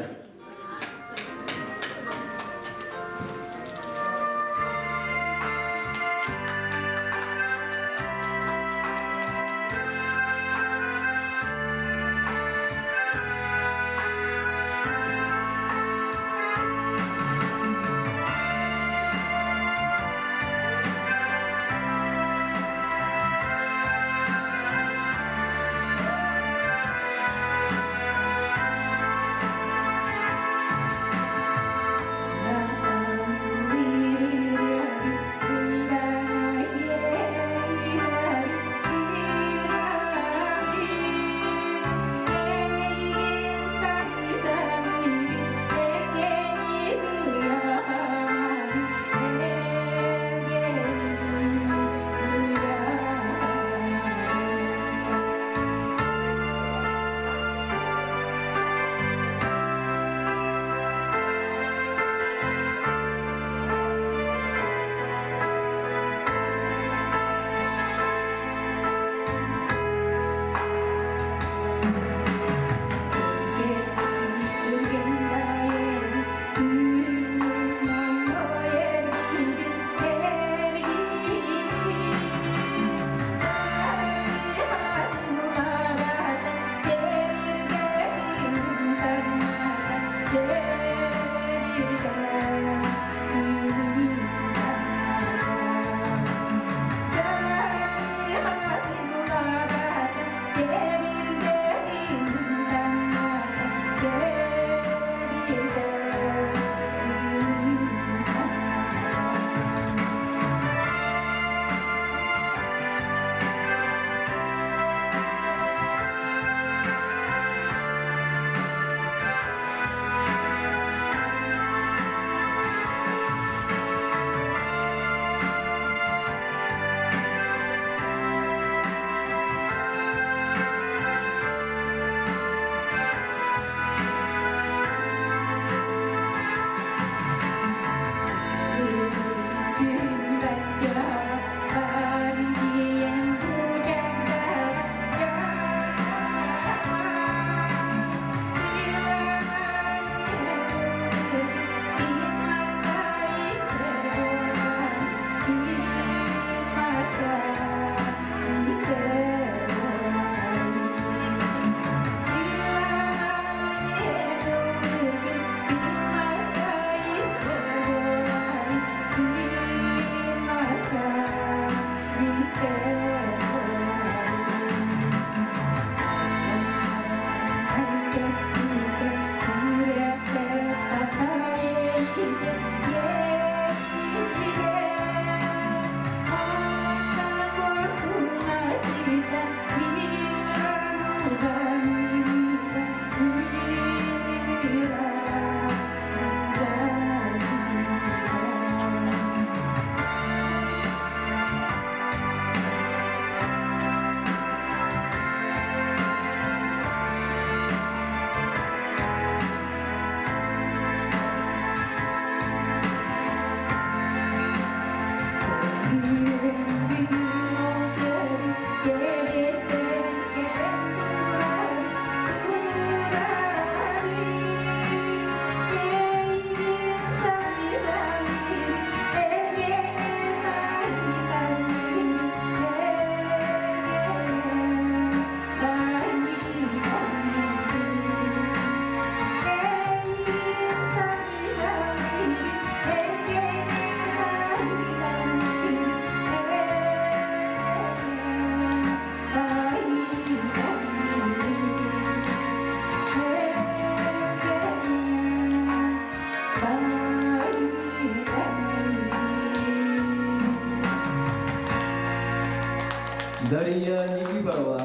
Дария Никифорова.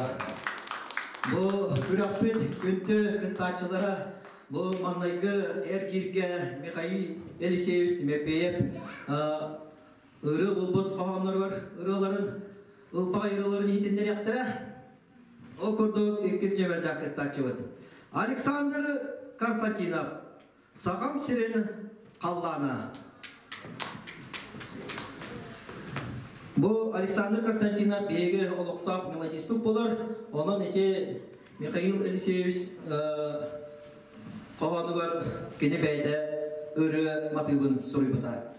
Бу күрэхпит күндү кыттааччылара бу маҥнайгы эргииргэ Михаил Елисеевич Тимофеев ырыа булбут хоһоонноругар ырыаларын ылбаҕай ырыаларын иһитиннэриэхтэрэ. Ол курдук иккис нүөмэрдээх кыттааччыбыт Александр Константинов Сахам сирин халлаана. Бу Александр Константинов биһиги олохтоох мелодиспыт буолар. Онон ити Михаил Елисеевич хоһоонугар кини бэйэтэ ырыа матыыбын суруйбута.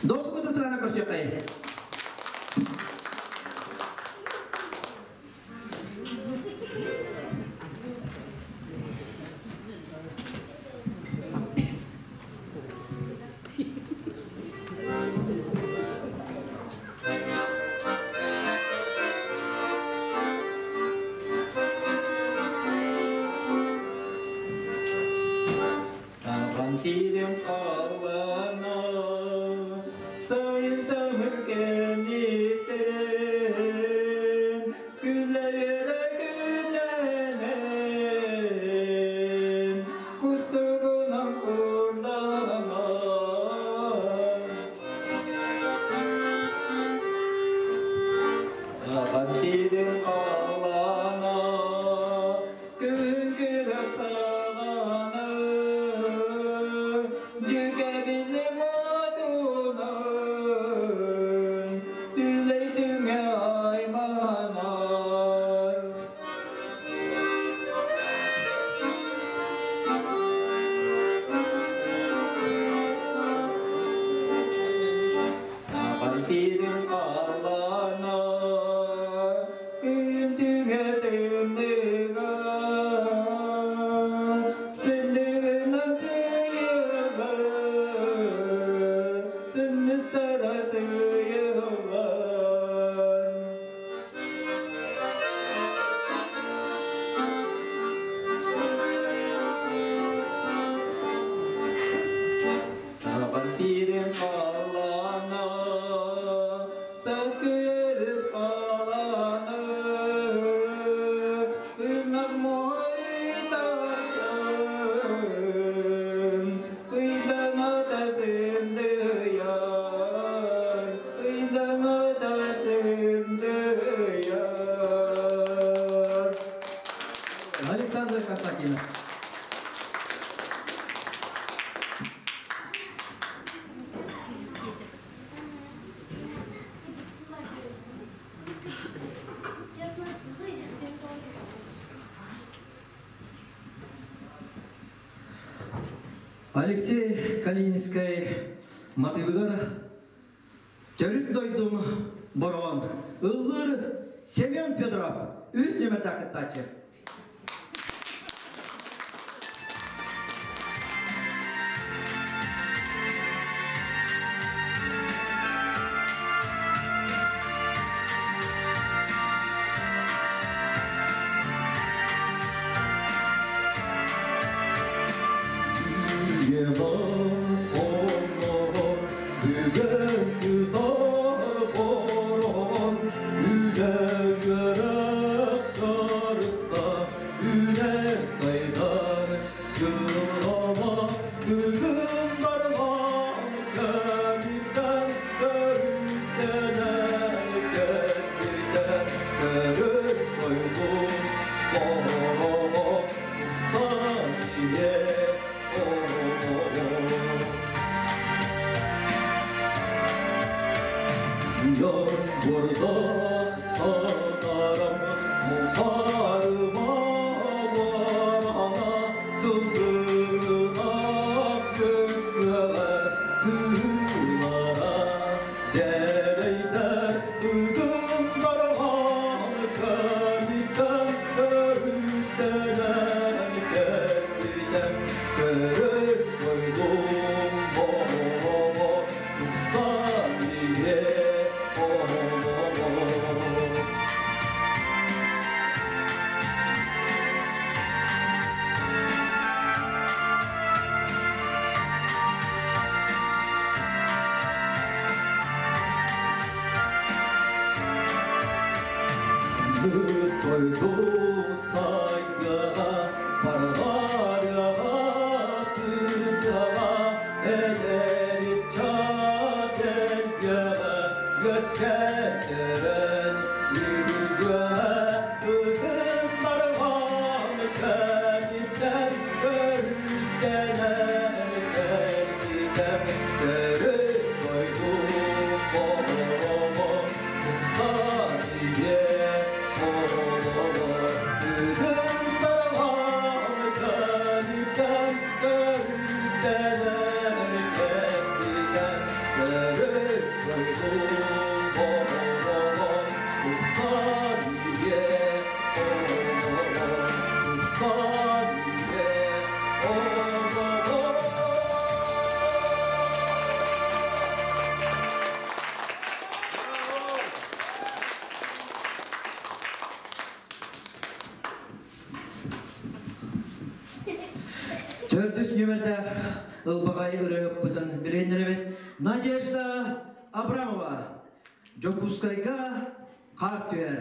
Досукута сырана көрсүөххэйин. Сахан сирин халлаана, сайын тымыр кэнниттэн, күллэрэ күннэнэн, кустугунан курданан. Сахан сирин халлаана, күн күлэ саҕана, дьүкэбили модунан, түлэй түҥэ айманар. Сахан сирин халлаана, күн түҥэ тымныга, сындыгынан сыйыга, сынныстара сыйыллан. Сахан сирин халлаана, саккыры халаана, ынах мойтарын, ыйдаҥа тындыйар, ыйдаҥа тындыйар. Александр Константинов. Алексей Калининскай матыыбыгар төрүт дойдум Бороҕон ыллыыр Семен Федоров үс нүөмэрдээх кыттааччы. Дойду сайга барғарыға сүрдіға эдер чателгеға gösterdiren yürüge ödüm barğan kendinden örüldenen kendiden deri koydu kolumu saniye kolumu ödüm barğan kendinden örüldenen kendiden deri koydu kolumu saniye kolumu saniye kolumu. Төрдүс нөмірдәк ылбағай ырыппытын билендеребет Надежда Абрамова. Жокускайга қар түер.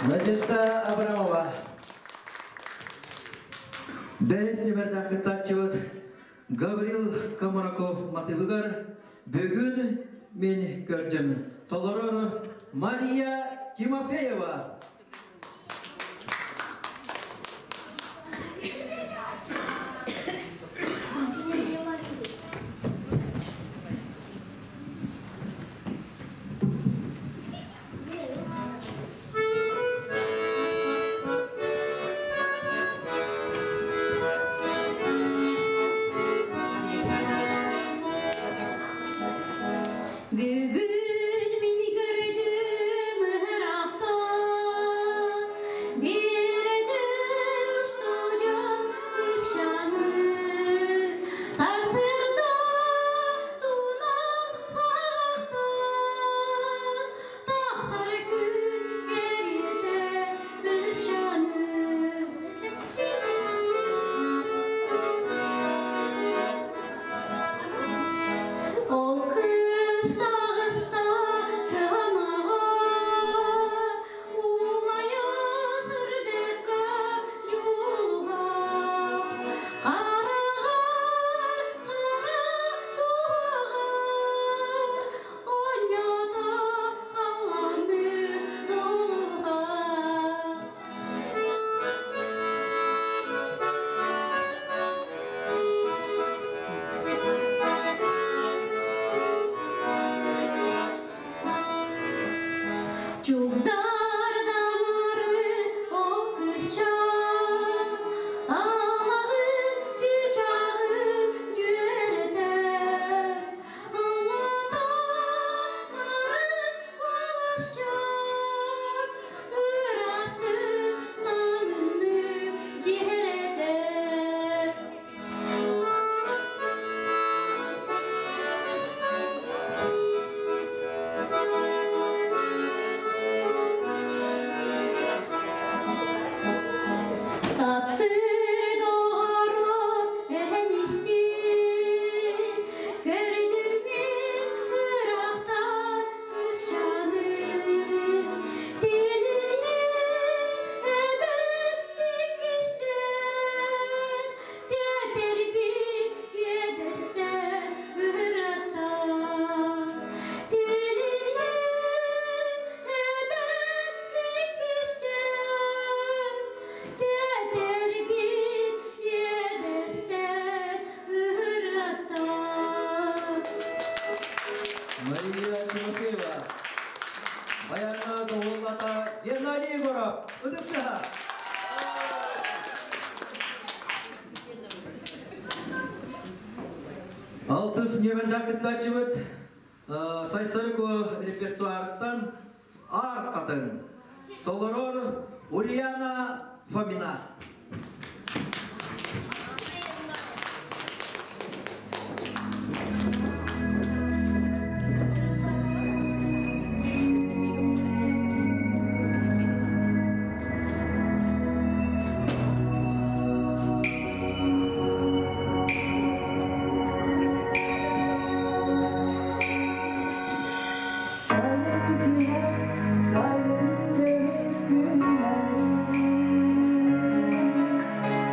Надежда Абрамова. Бәйс нөмірдәк кытачыбыт Гаврил Комараков матыбыгар бүгін мен көрдім. Толорор Мария Тимофеева. Бүгін мені көрдім ырақтан. Мария Тимофеева. Баянна доҕуһуоллата Геннадий Егоров. Ытыс тыаһа. Алтыс нүөмэрдээх кыттааччыбыт Сайсарыко репертуарыттан Аар хатыҥ. Толорор Ульяна Фомина. Сайын тилэх, сайын көмүс күннэри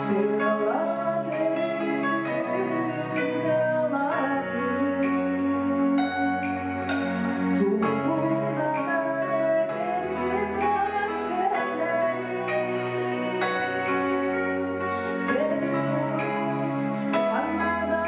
Тыала сөрүүн тыалатын Сулгунанар кэри көннөри Кэри куруук ханна да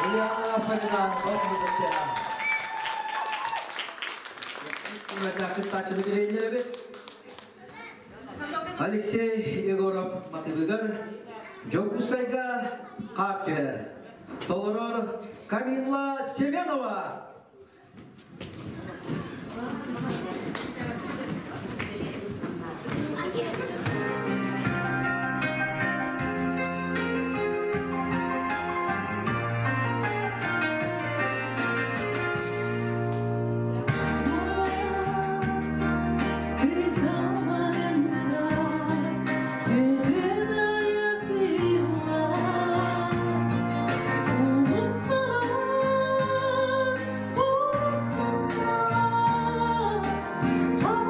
Ульяна Фомина бас ытыс. Кыттааччыны билейнеребит. Алексей Егоров матыбыгар Дьокуускайга хаар түһэр. Толорор Камилла Семенова. Oh.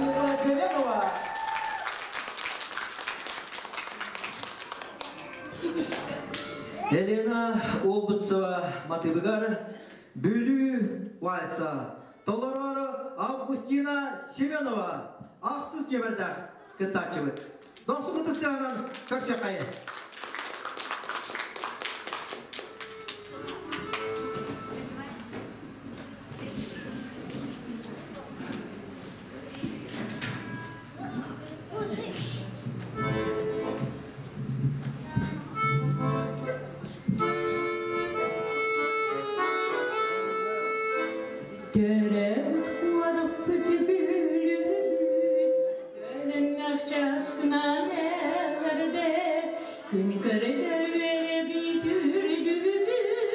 Людмила Семенова. Елена Олбутсова матыбыгар Бүлүү вальса. Толорор Августина Семенова. Ахсыз нөмірдақ кыттаачыбыт. Дохсун ытыстыганан көрсө кайын. Төрөбүт куораппыт бүлүбүт, Көнүннэх часкынан эҕэрдэ, Күн көрдөрүөрэ бүтүрдүбүт,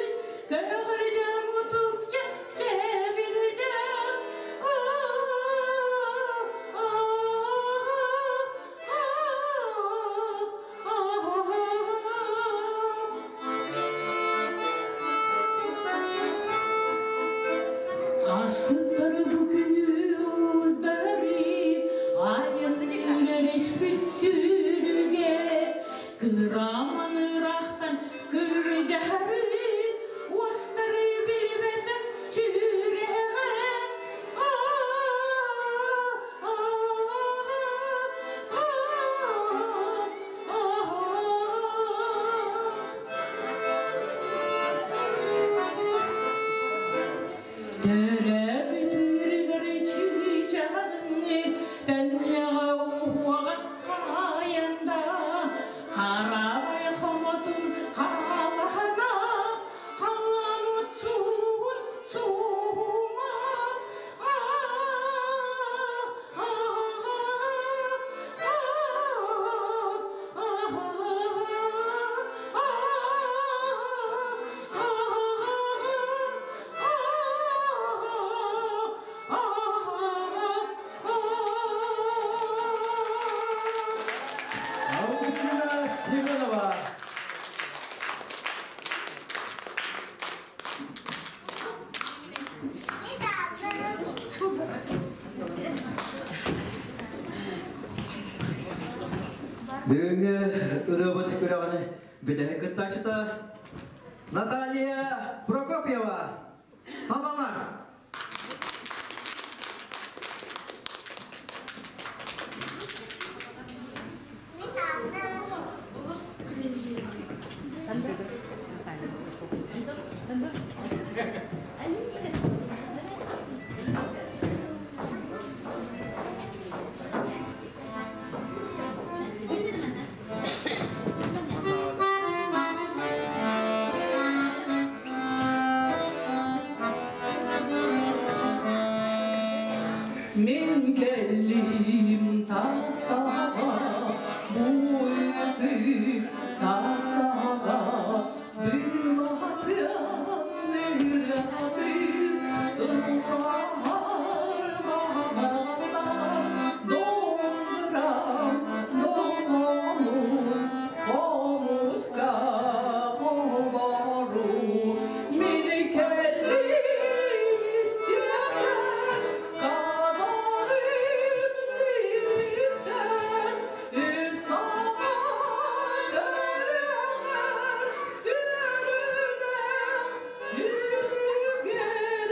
Көҕүрдэ мутукча сэбирдэ. Аспыттар бу күнү удары, Айымнылар испит сүрүгэ, Кыраман ырахтан кырдьаһары, Уостары билбэтэх сүрэҕэ. Төрөбүт үрүгэр чыычаҕыҥ, Тэнньэҕэ уһуоҕа хаайанда, Харабай хомотун хаалаһана, Халлаан отсуун суһума. Августина Семенова. Бүгүҥҥү ырыабыт күрэҕин бүтэһик кыттааччыта Наталья Прокопьева. Табалар. Мен келлим Тааттаҕа, бу ытык Тааттаҕа, Дыматыан ныраты, ыллаһар баҕалар, Домбурам, доҕонун, хомуска холбору. Мин кэллим истиэхтэн, Казарым сириттэн, Үс аҕа өрөҕөр, Үрүнэх үрүгэр,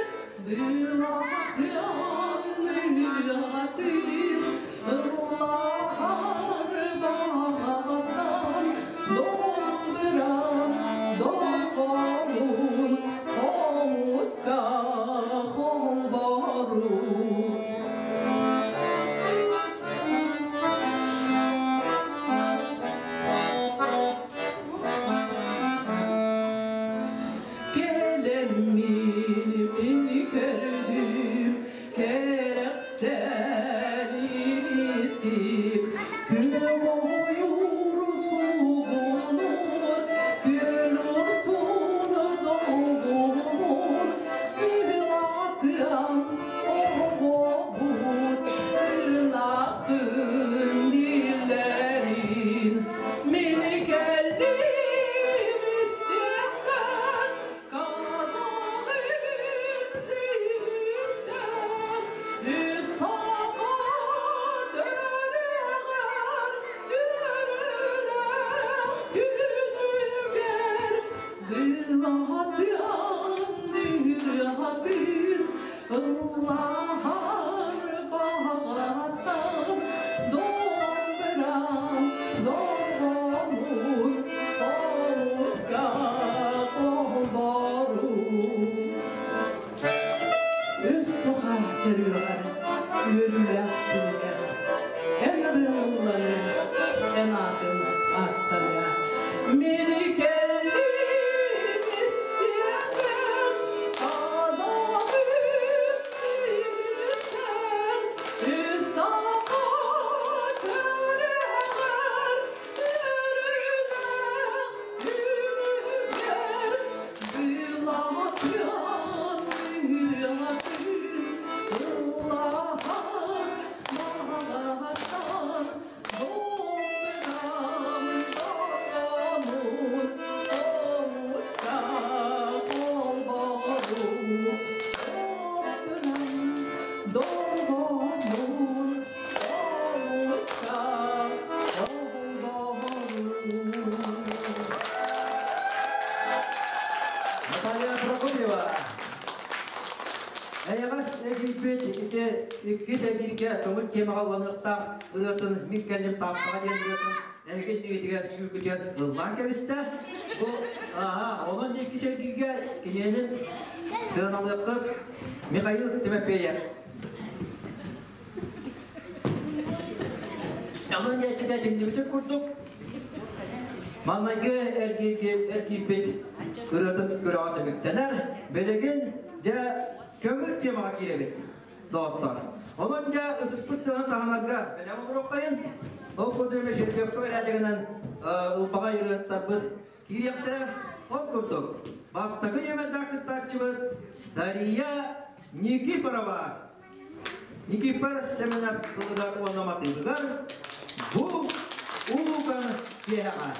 Былатыан ыратын, Ыллаһар баҕаттан, Домбурам, доҕорун, Хомуска холбору. Кэлэммин мин көрдүм, кэрэхсээн иттим. Күн ойуур сугунур, күн урсун долгунур, Күн оҕобут ынахын диллэрин. Мин кэллим истиэхтэн, Казарым сириттэн, Үс аҕа Иккис эргииргэ көҥүл темаҕа ылланыахтаах ырыатын Мин кэллим Тааттаҕа диэн ырыатын эһиги иннигитигэр дьүүлгүтүгэр ыллаан кэбистэ. Бу аха, онон иккис эргииргэ киниэнин сыаналыаххыт Михаил Тимофеев. Онон дьэ этиллибитин курдук, маҥнайгы эргииргэ эргийбит ырыатын күрэҕэ түмүктэнэр. Билигин дьэ көҥүл темаҕа киирэбит, доҕоттор. Онон дьэ ытыспыт тыаһын таһынарга бэлэм олоруоххайын. Ол курдук Мешербекка бэрээдэгинэн ылбаҕай ырыаттарбыт киириэхтэрэ. Ол курдук, бастакы нүөмэрдээх кыттааччыбыт Дария Никифорова. Никифор Семенов тылыгар уонна матыыбыгар бу улуукан киэһэҕэ.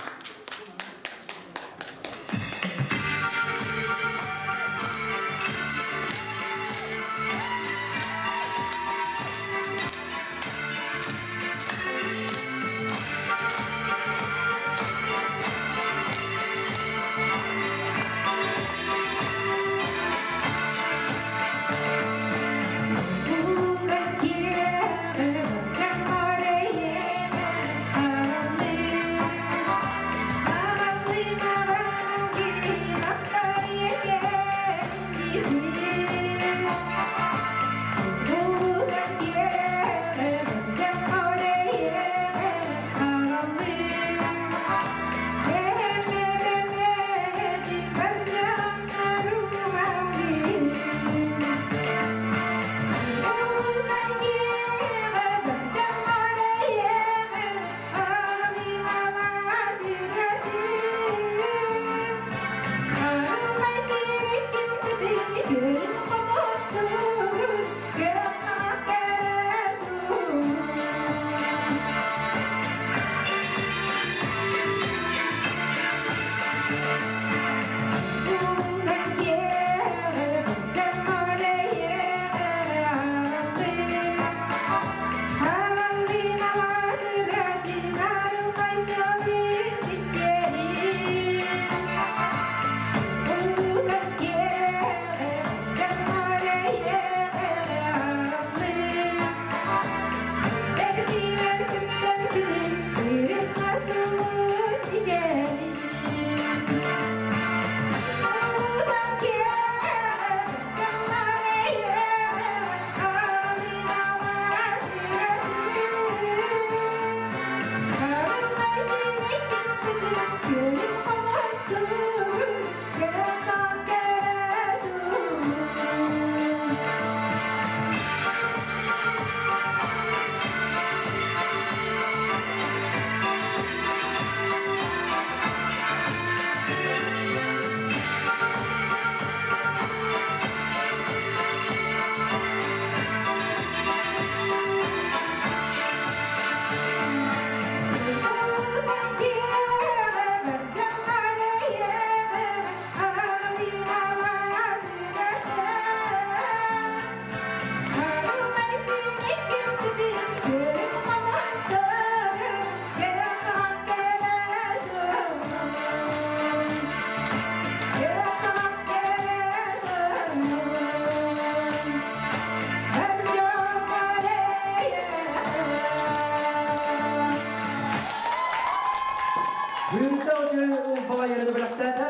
Сүрдэ үчүгэй ылбаҕай эрэ бэлэхтээтэ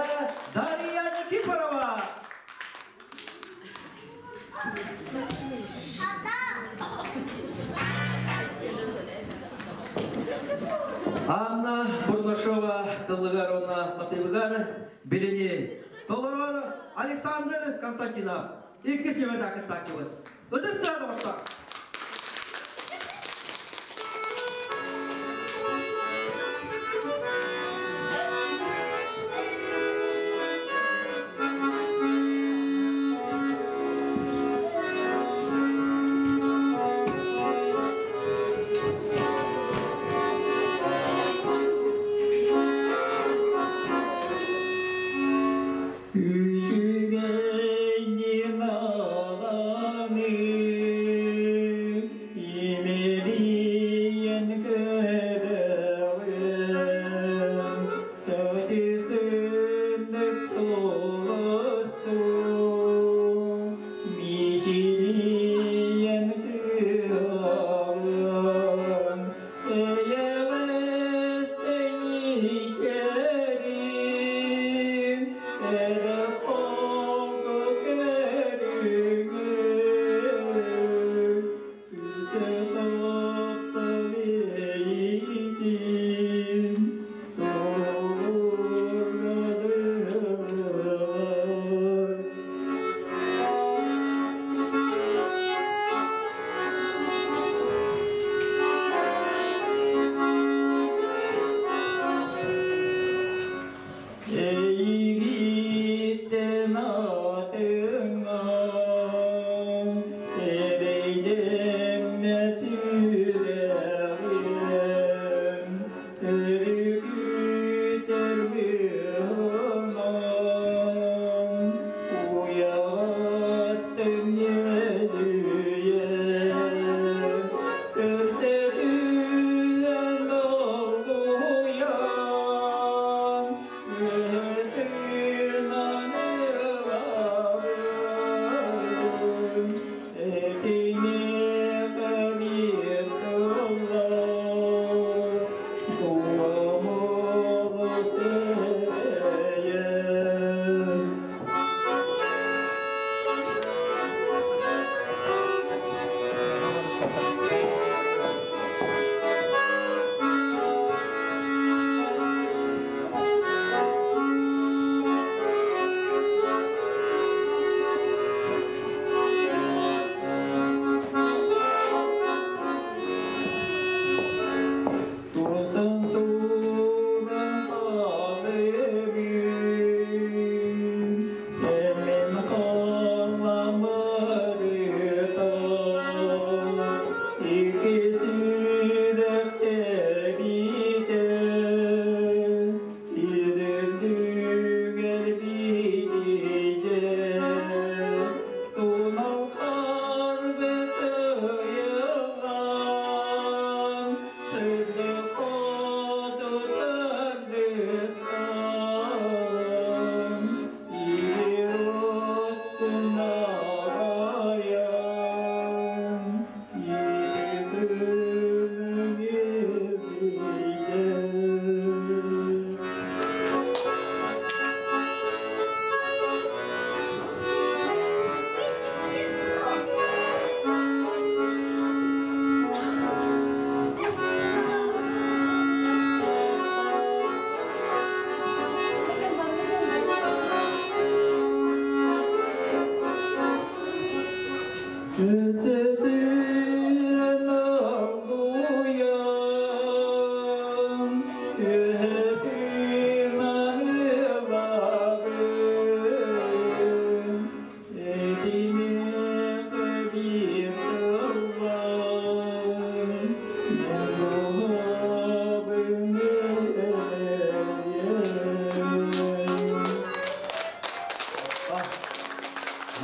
Дария Никифорова. Анна Бурнашова тылыгар уонна матыыбыгар билини толорор Александр Константинов. Иккис нүөмэрдээх кыттааччыбыт. Ытыс тыаһа доҕоттор! Үчүгэй Ниналаны.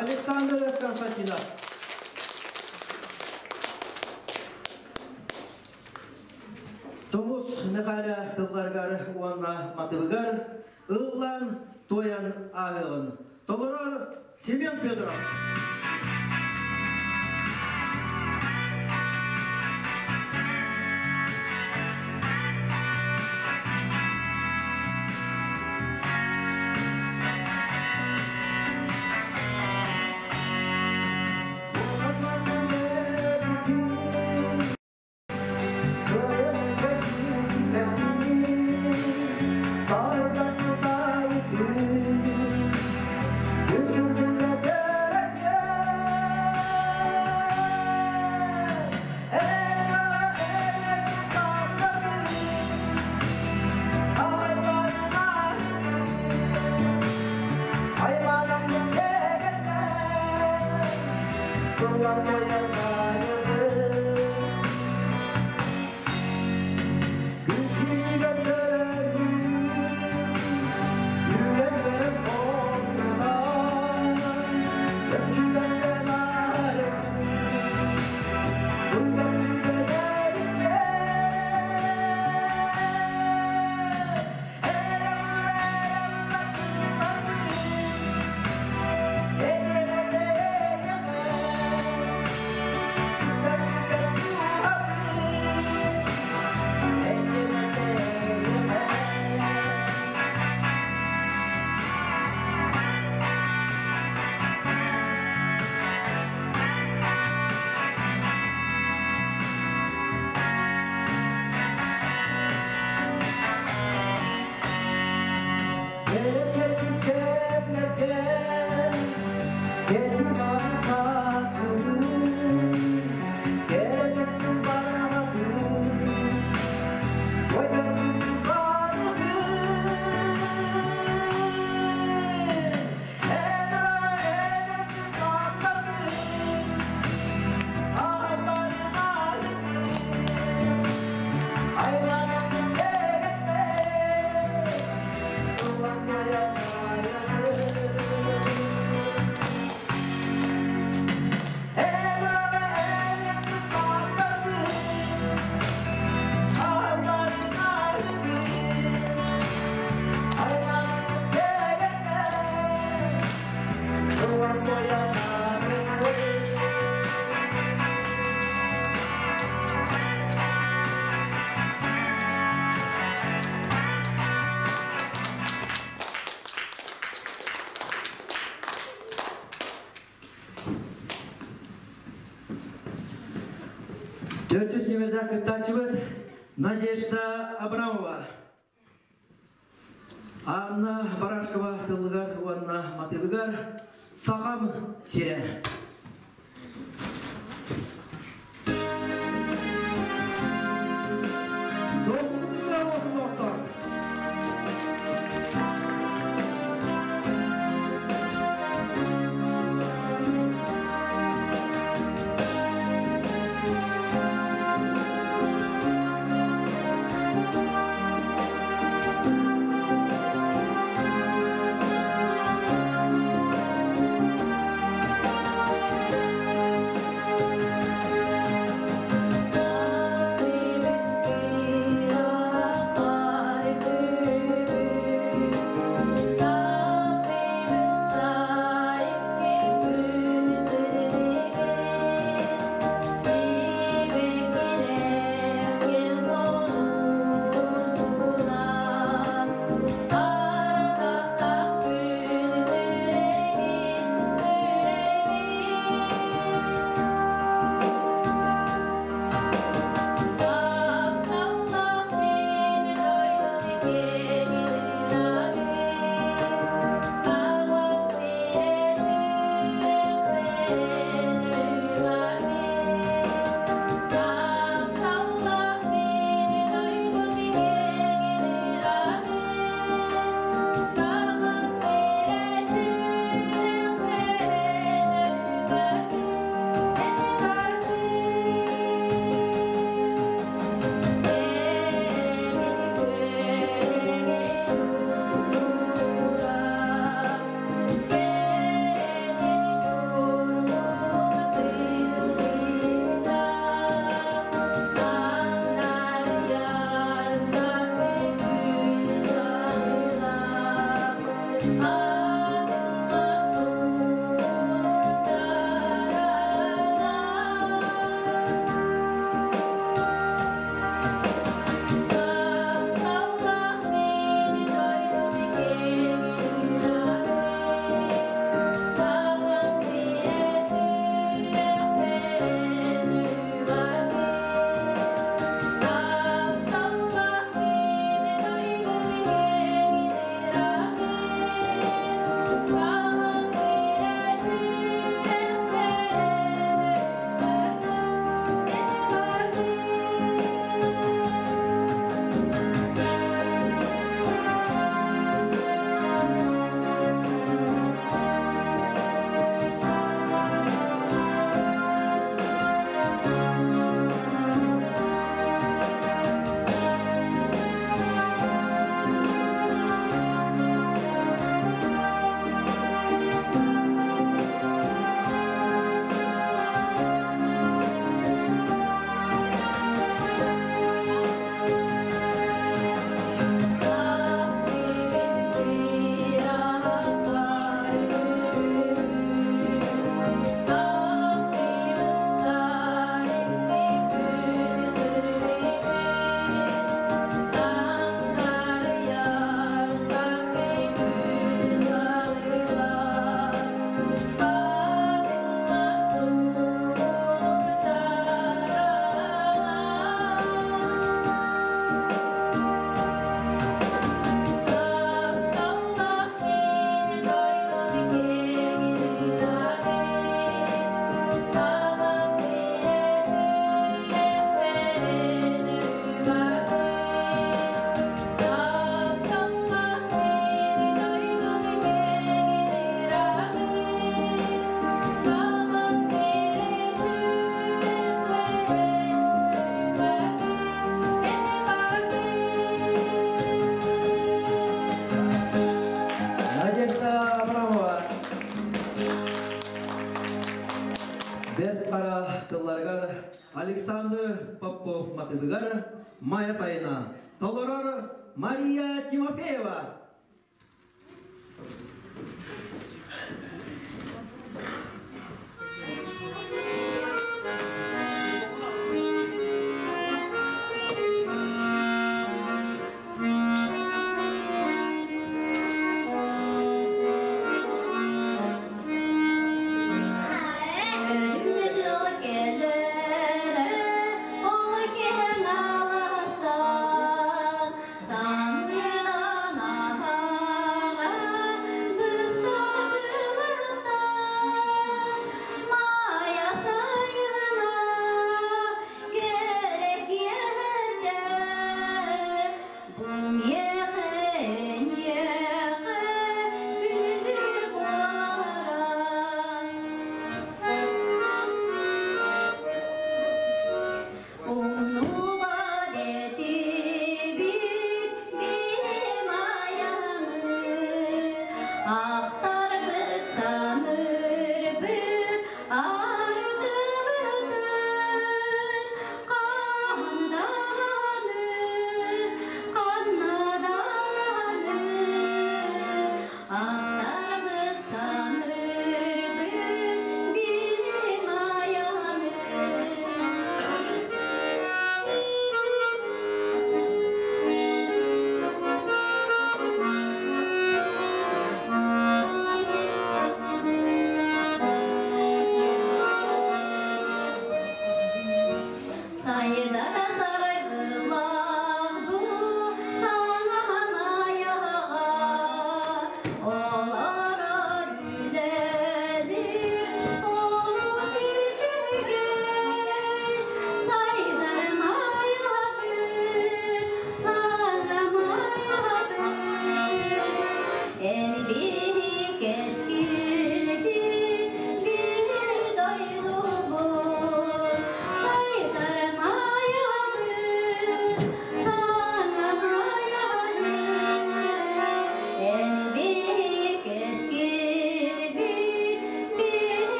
Александр Константинов. Томус Михайла тылларгар уонна матыбыгар ыллан туойан ааһыаҕын. Толорор Семен Федоров. Төрдүс нүөмэрдээх кыттааччыбыт Надежда Абрамова. Анна Барашкова тылыгар уонна матыбыгар Сахам сирэ. матыбыгар Майа сайына. Толорор Мария Тимофеева.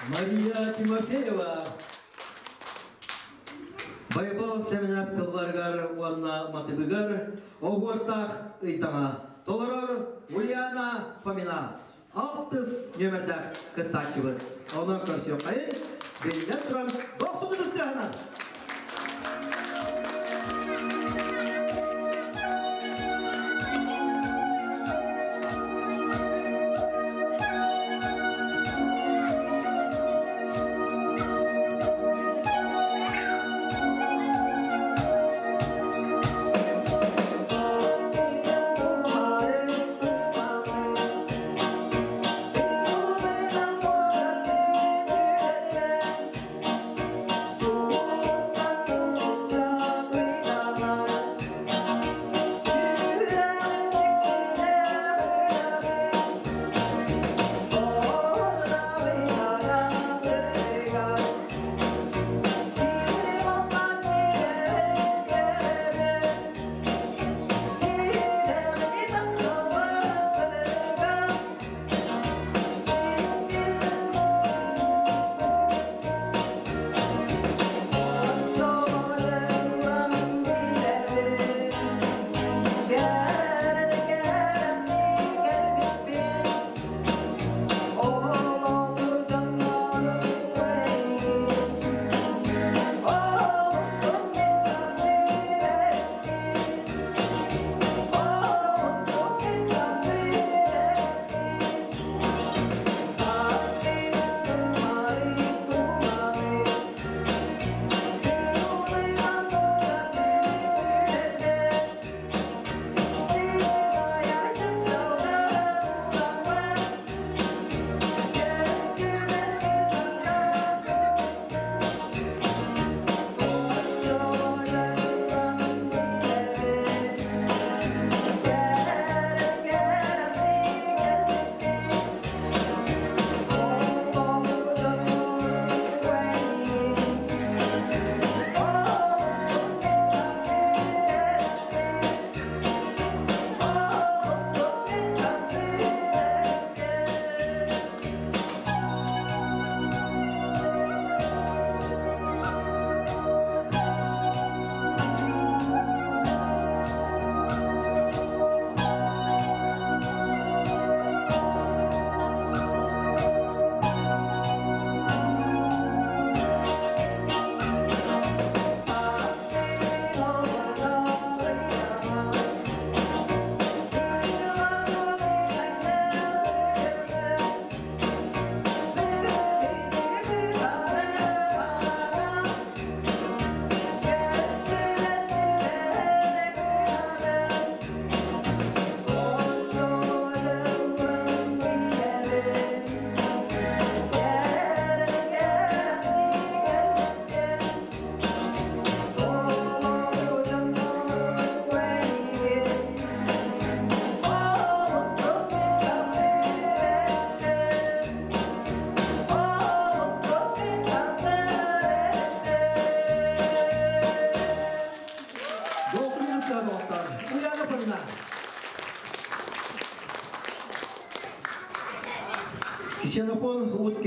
Мария Тимофеева. Байбал семинар тылларыгар уонна матыбыгар оһуортаах ыйтаҥа. Толорор Ульяна Фомина. Алтыс нөмердээх кыттааччыбыт. Онон көрсүөххэйин, биллэн туран, дохсун ытыстыаһынан! Thank you.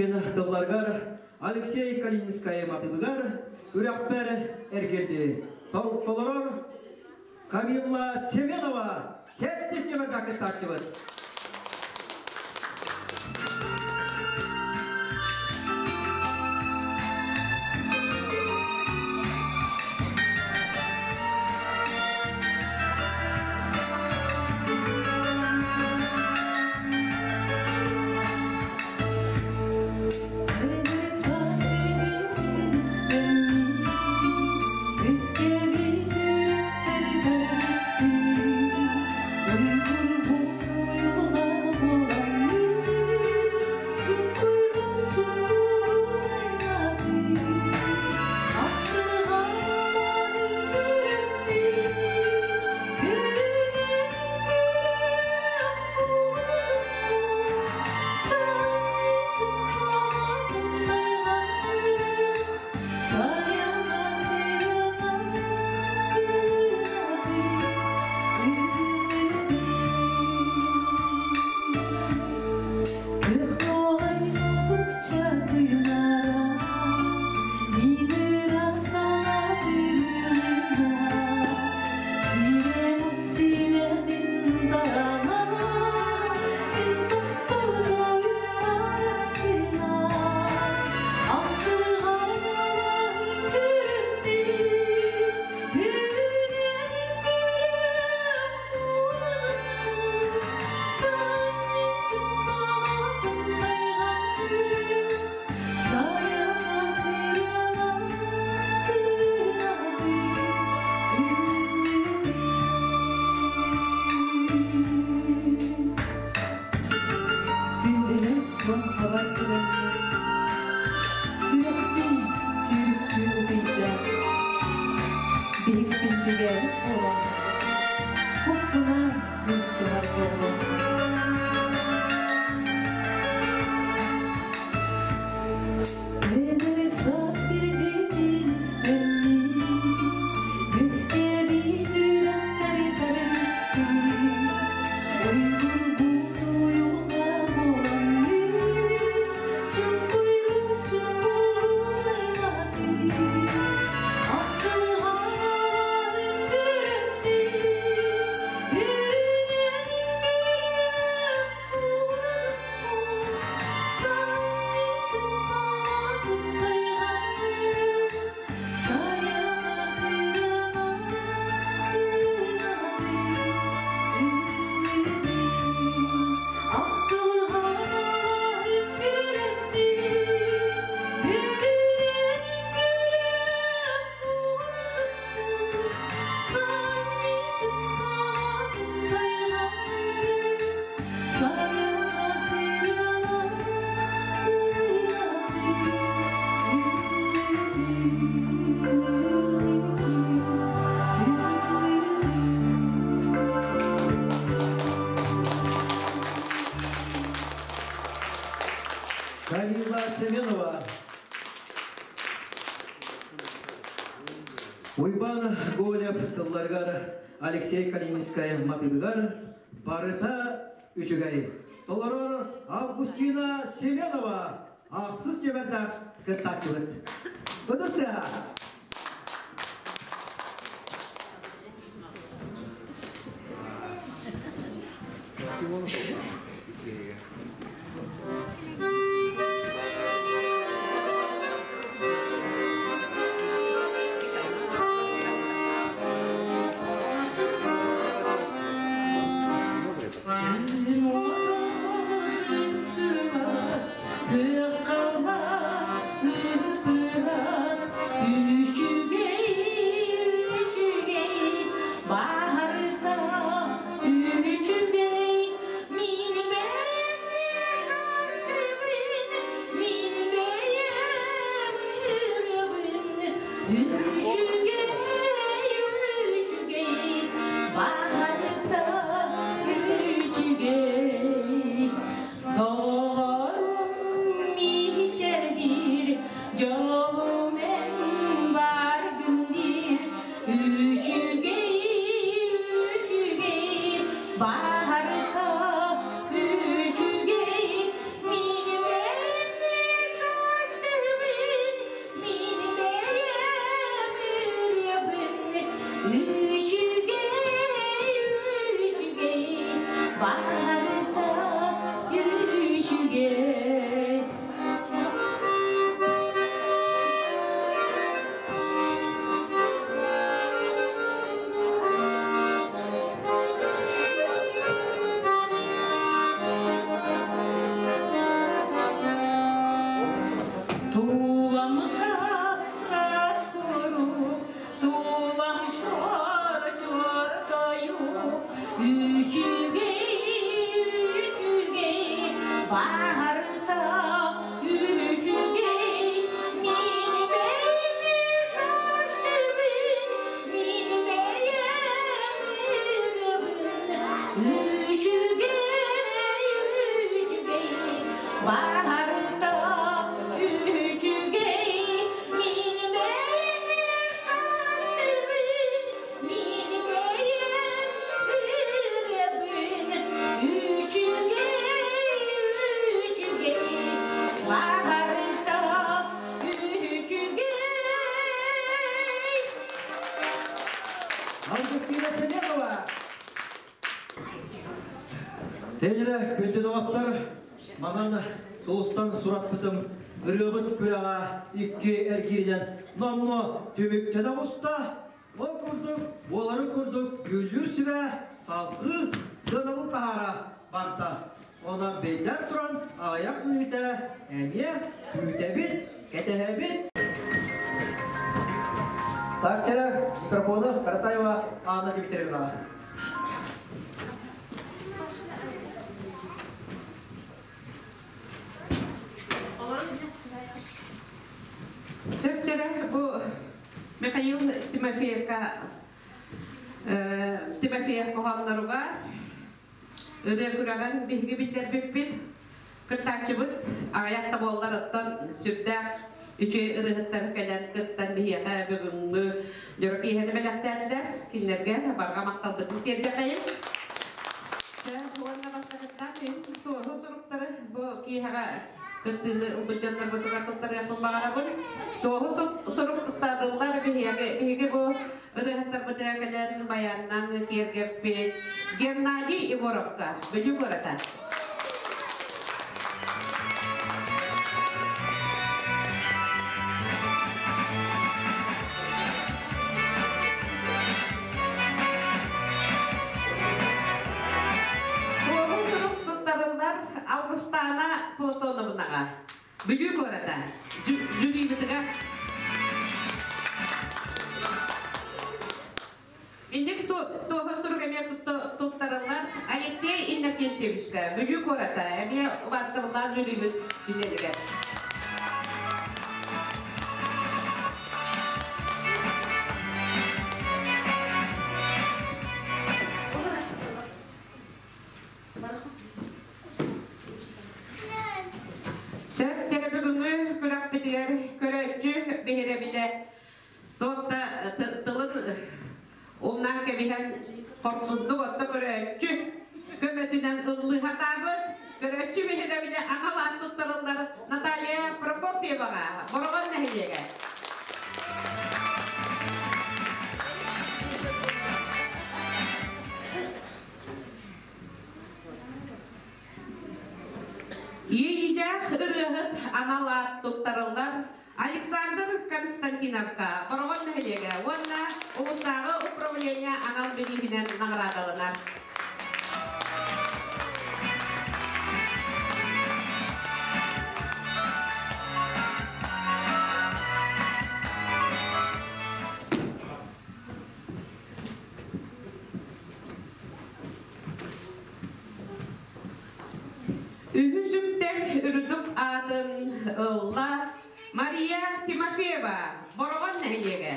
Пушкин тылларыгар, Алексей Калининскай матыыбыгар Үрэхпэр эргилли толорор Камилла Семенова сэттис нүөмэрдээх кыттааччыбыт. Камила Семенова. Уйбан Голев тылларыгар, Алексей Калининскай матыыбыгар Барыта үчүгэй. Толорор Августина Семенова ахсыс нүөмэрдээх кыттааччыбыт. Ытыс тыаһа. Baharda üşügey. Августина Семенова. Тенере күнді доғаттар, манан соғыстан сұраспытым ырыабыт күрәҕэ икки эргииринэн номно түмүктэнэ оҕуста. Ол курдук, буоларын курдук дьүүллүүр сүбэ салгыы сыанабыл таһаара барда. Онон биллэн туран аҕыйах мүнүүтэ эмиэ күүтэбит, кэтэһэбит. Так, чэрэ, микрофону Каратаева Анна Дмитриевнаҕа. Сөптөрө бу Михаил Тимофеевка Тимофеев хоһоонноругар ырыа күрэҕин биһиги биллэрбиппит. Кыттааччыбыт аҕыйах да буоллар оттон сүрдээх үчүгэй ырыаһыттар кэлэн кыттан биһиэхэ бүгүҥҥү дьоро киэһэни бэлэхтээтилэр. Кинилэргэ барҕа махталбытын тиэрдэхэйим. Уонна бастакыттан мин туоһу суруктары бу киэһэҕэ кыттыыны ылбыт дьоннорбутугар туттарыахпын баҕарабын. Туоһу сурук туттарыллар биһиги, биһиги бу ырыаһыттарбытыгар кэлэн баянынан киэргэппит Геннадий Егоровка, Бүлүү куората. Туоһу сурук туттарыллар Алгыстаана Платоновнаҕа, Бүлүү куората, жюрибытыгар. Инник туоһу сурук эмиэ туттарыллар Алексей Иннокентьевичка, Бүлүү куората, эмиэ убаастабыллаах жюрибыт чилиэнигэр. Сөп кэрэ бүгүҥҥү күрэхпитигэр көрөөччү биһирэбилэ туох да тылын умнан кэбиһэн хорсундук отто көрөөччү көмөтүнэн ыллыы сатаабыт көрөөччү биһирэбилэ анал аат туттарыллар Наталья Прокопьеваҕа Бороҕон нэһилиэгэ. Иэйиилээх ырыаһыт анал аат туттарыллар Александр Константиновка Бороҕон нэһилиэгэ уонна улуустааҕы управление анал бирииһинэн наҕараадаланар. Үһүс үктэл үрдүк аатын ылла Мария Тимофеева, Бороҕон нэһилиэгэ.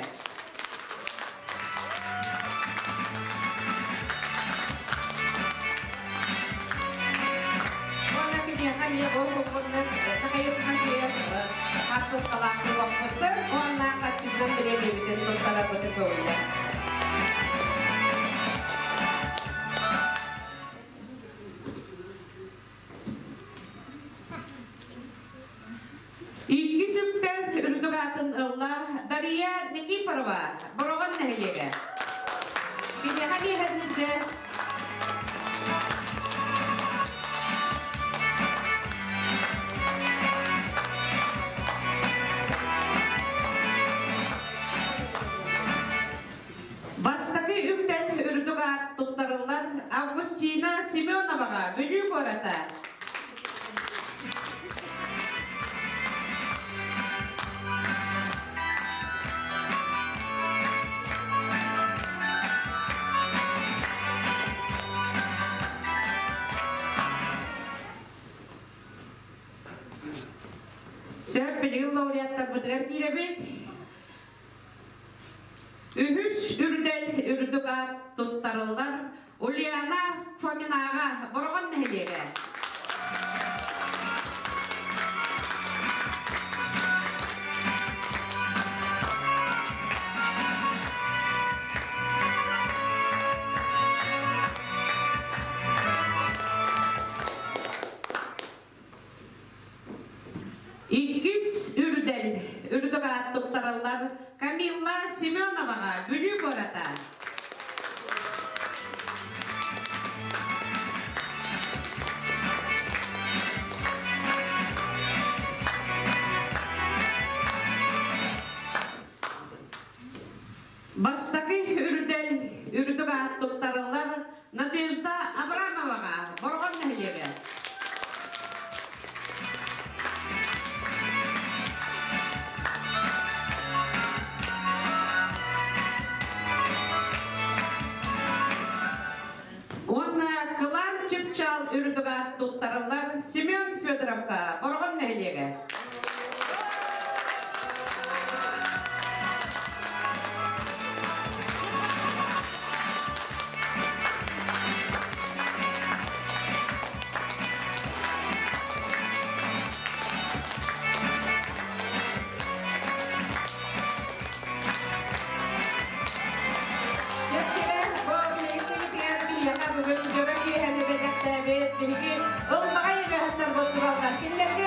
Уонна киниэхэ эмиэ ол курдук Михаил Тимофеев хартыскалаах буолбуттар уонна харчынан бириэмийэбитин туттарарбытын көҥүллэр. Икки сүктэн үрдүк аатын ылла Дария Никифорова, Бороҕон нэһилиэгэ. Киниэхэ биэһэннирдэ Бастакы үктэл үрдүк аат туттарыллар Августина Семеноваҕа, Бүлүү куората. Сөп билигин лауреаттарбытыгар киирэбит. Үһүс үрдэл үрдүк аат туттарыллар Ульяна Фоминаҕа, Бороҕон нэһилиэгэ. Иккис үрдэл үрдүк аат туттарыллар Камилла Семеноваҕа, Бүлүү куората. туттарыллар Семен Федоровка, Бороҕон нэһилиэгэ. Биһиги бүгүн дьоро киэһэни бэлэхтээбит биһиги ылбаҕай ырыаһыттарбыт тураллар. Кинилэргэ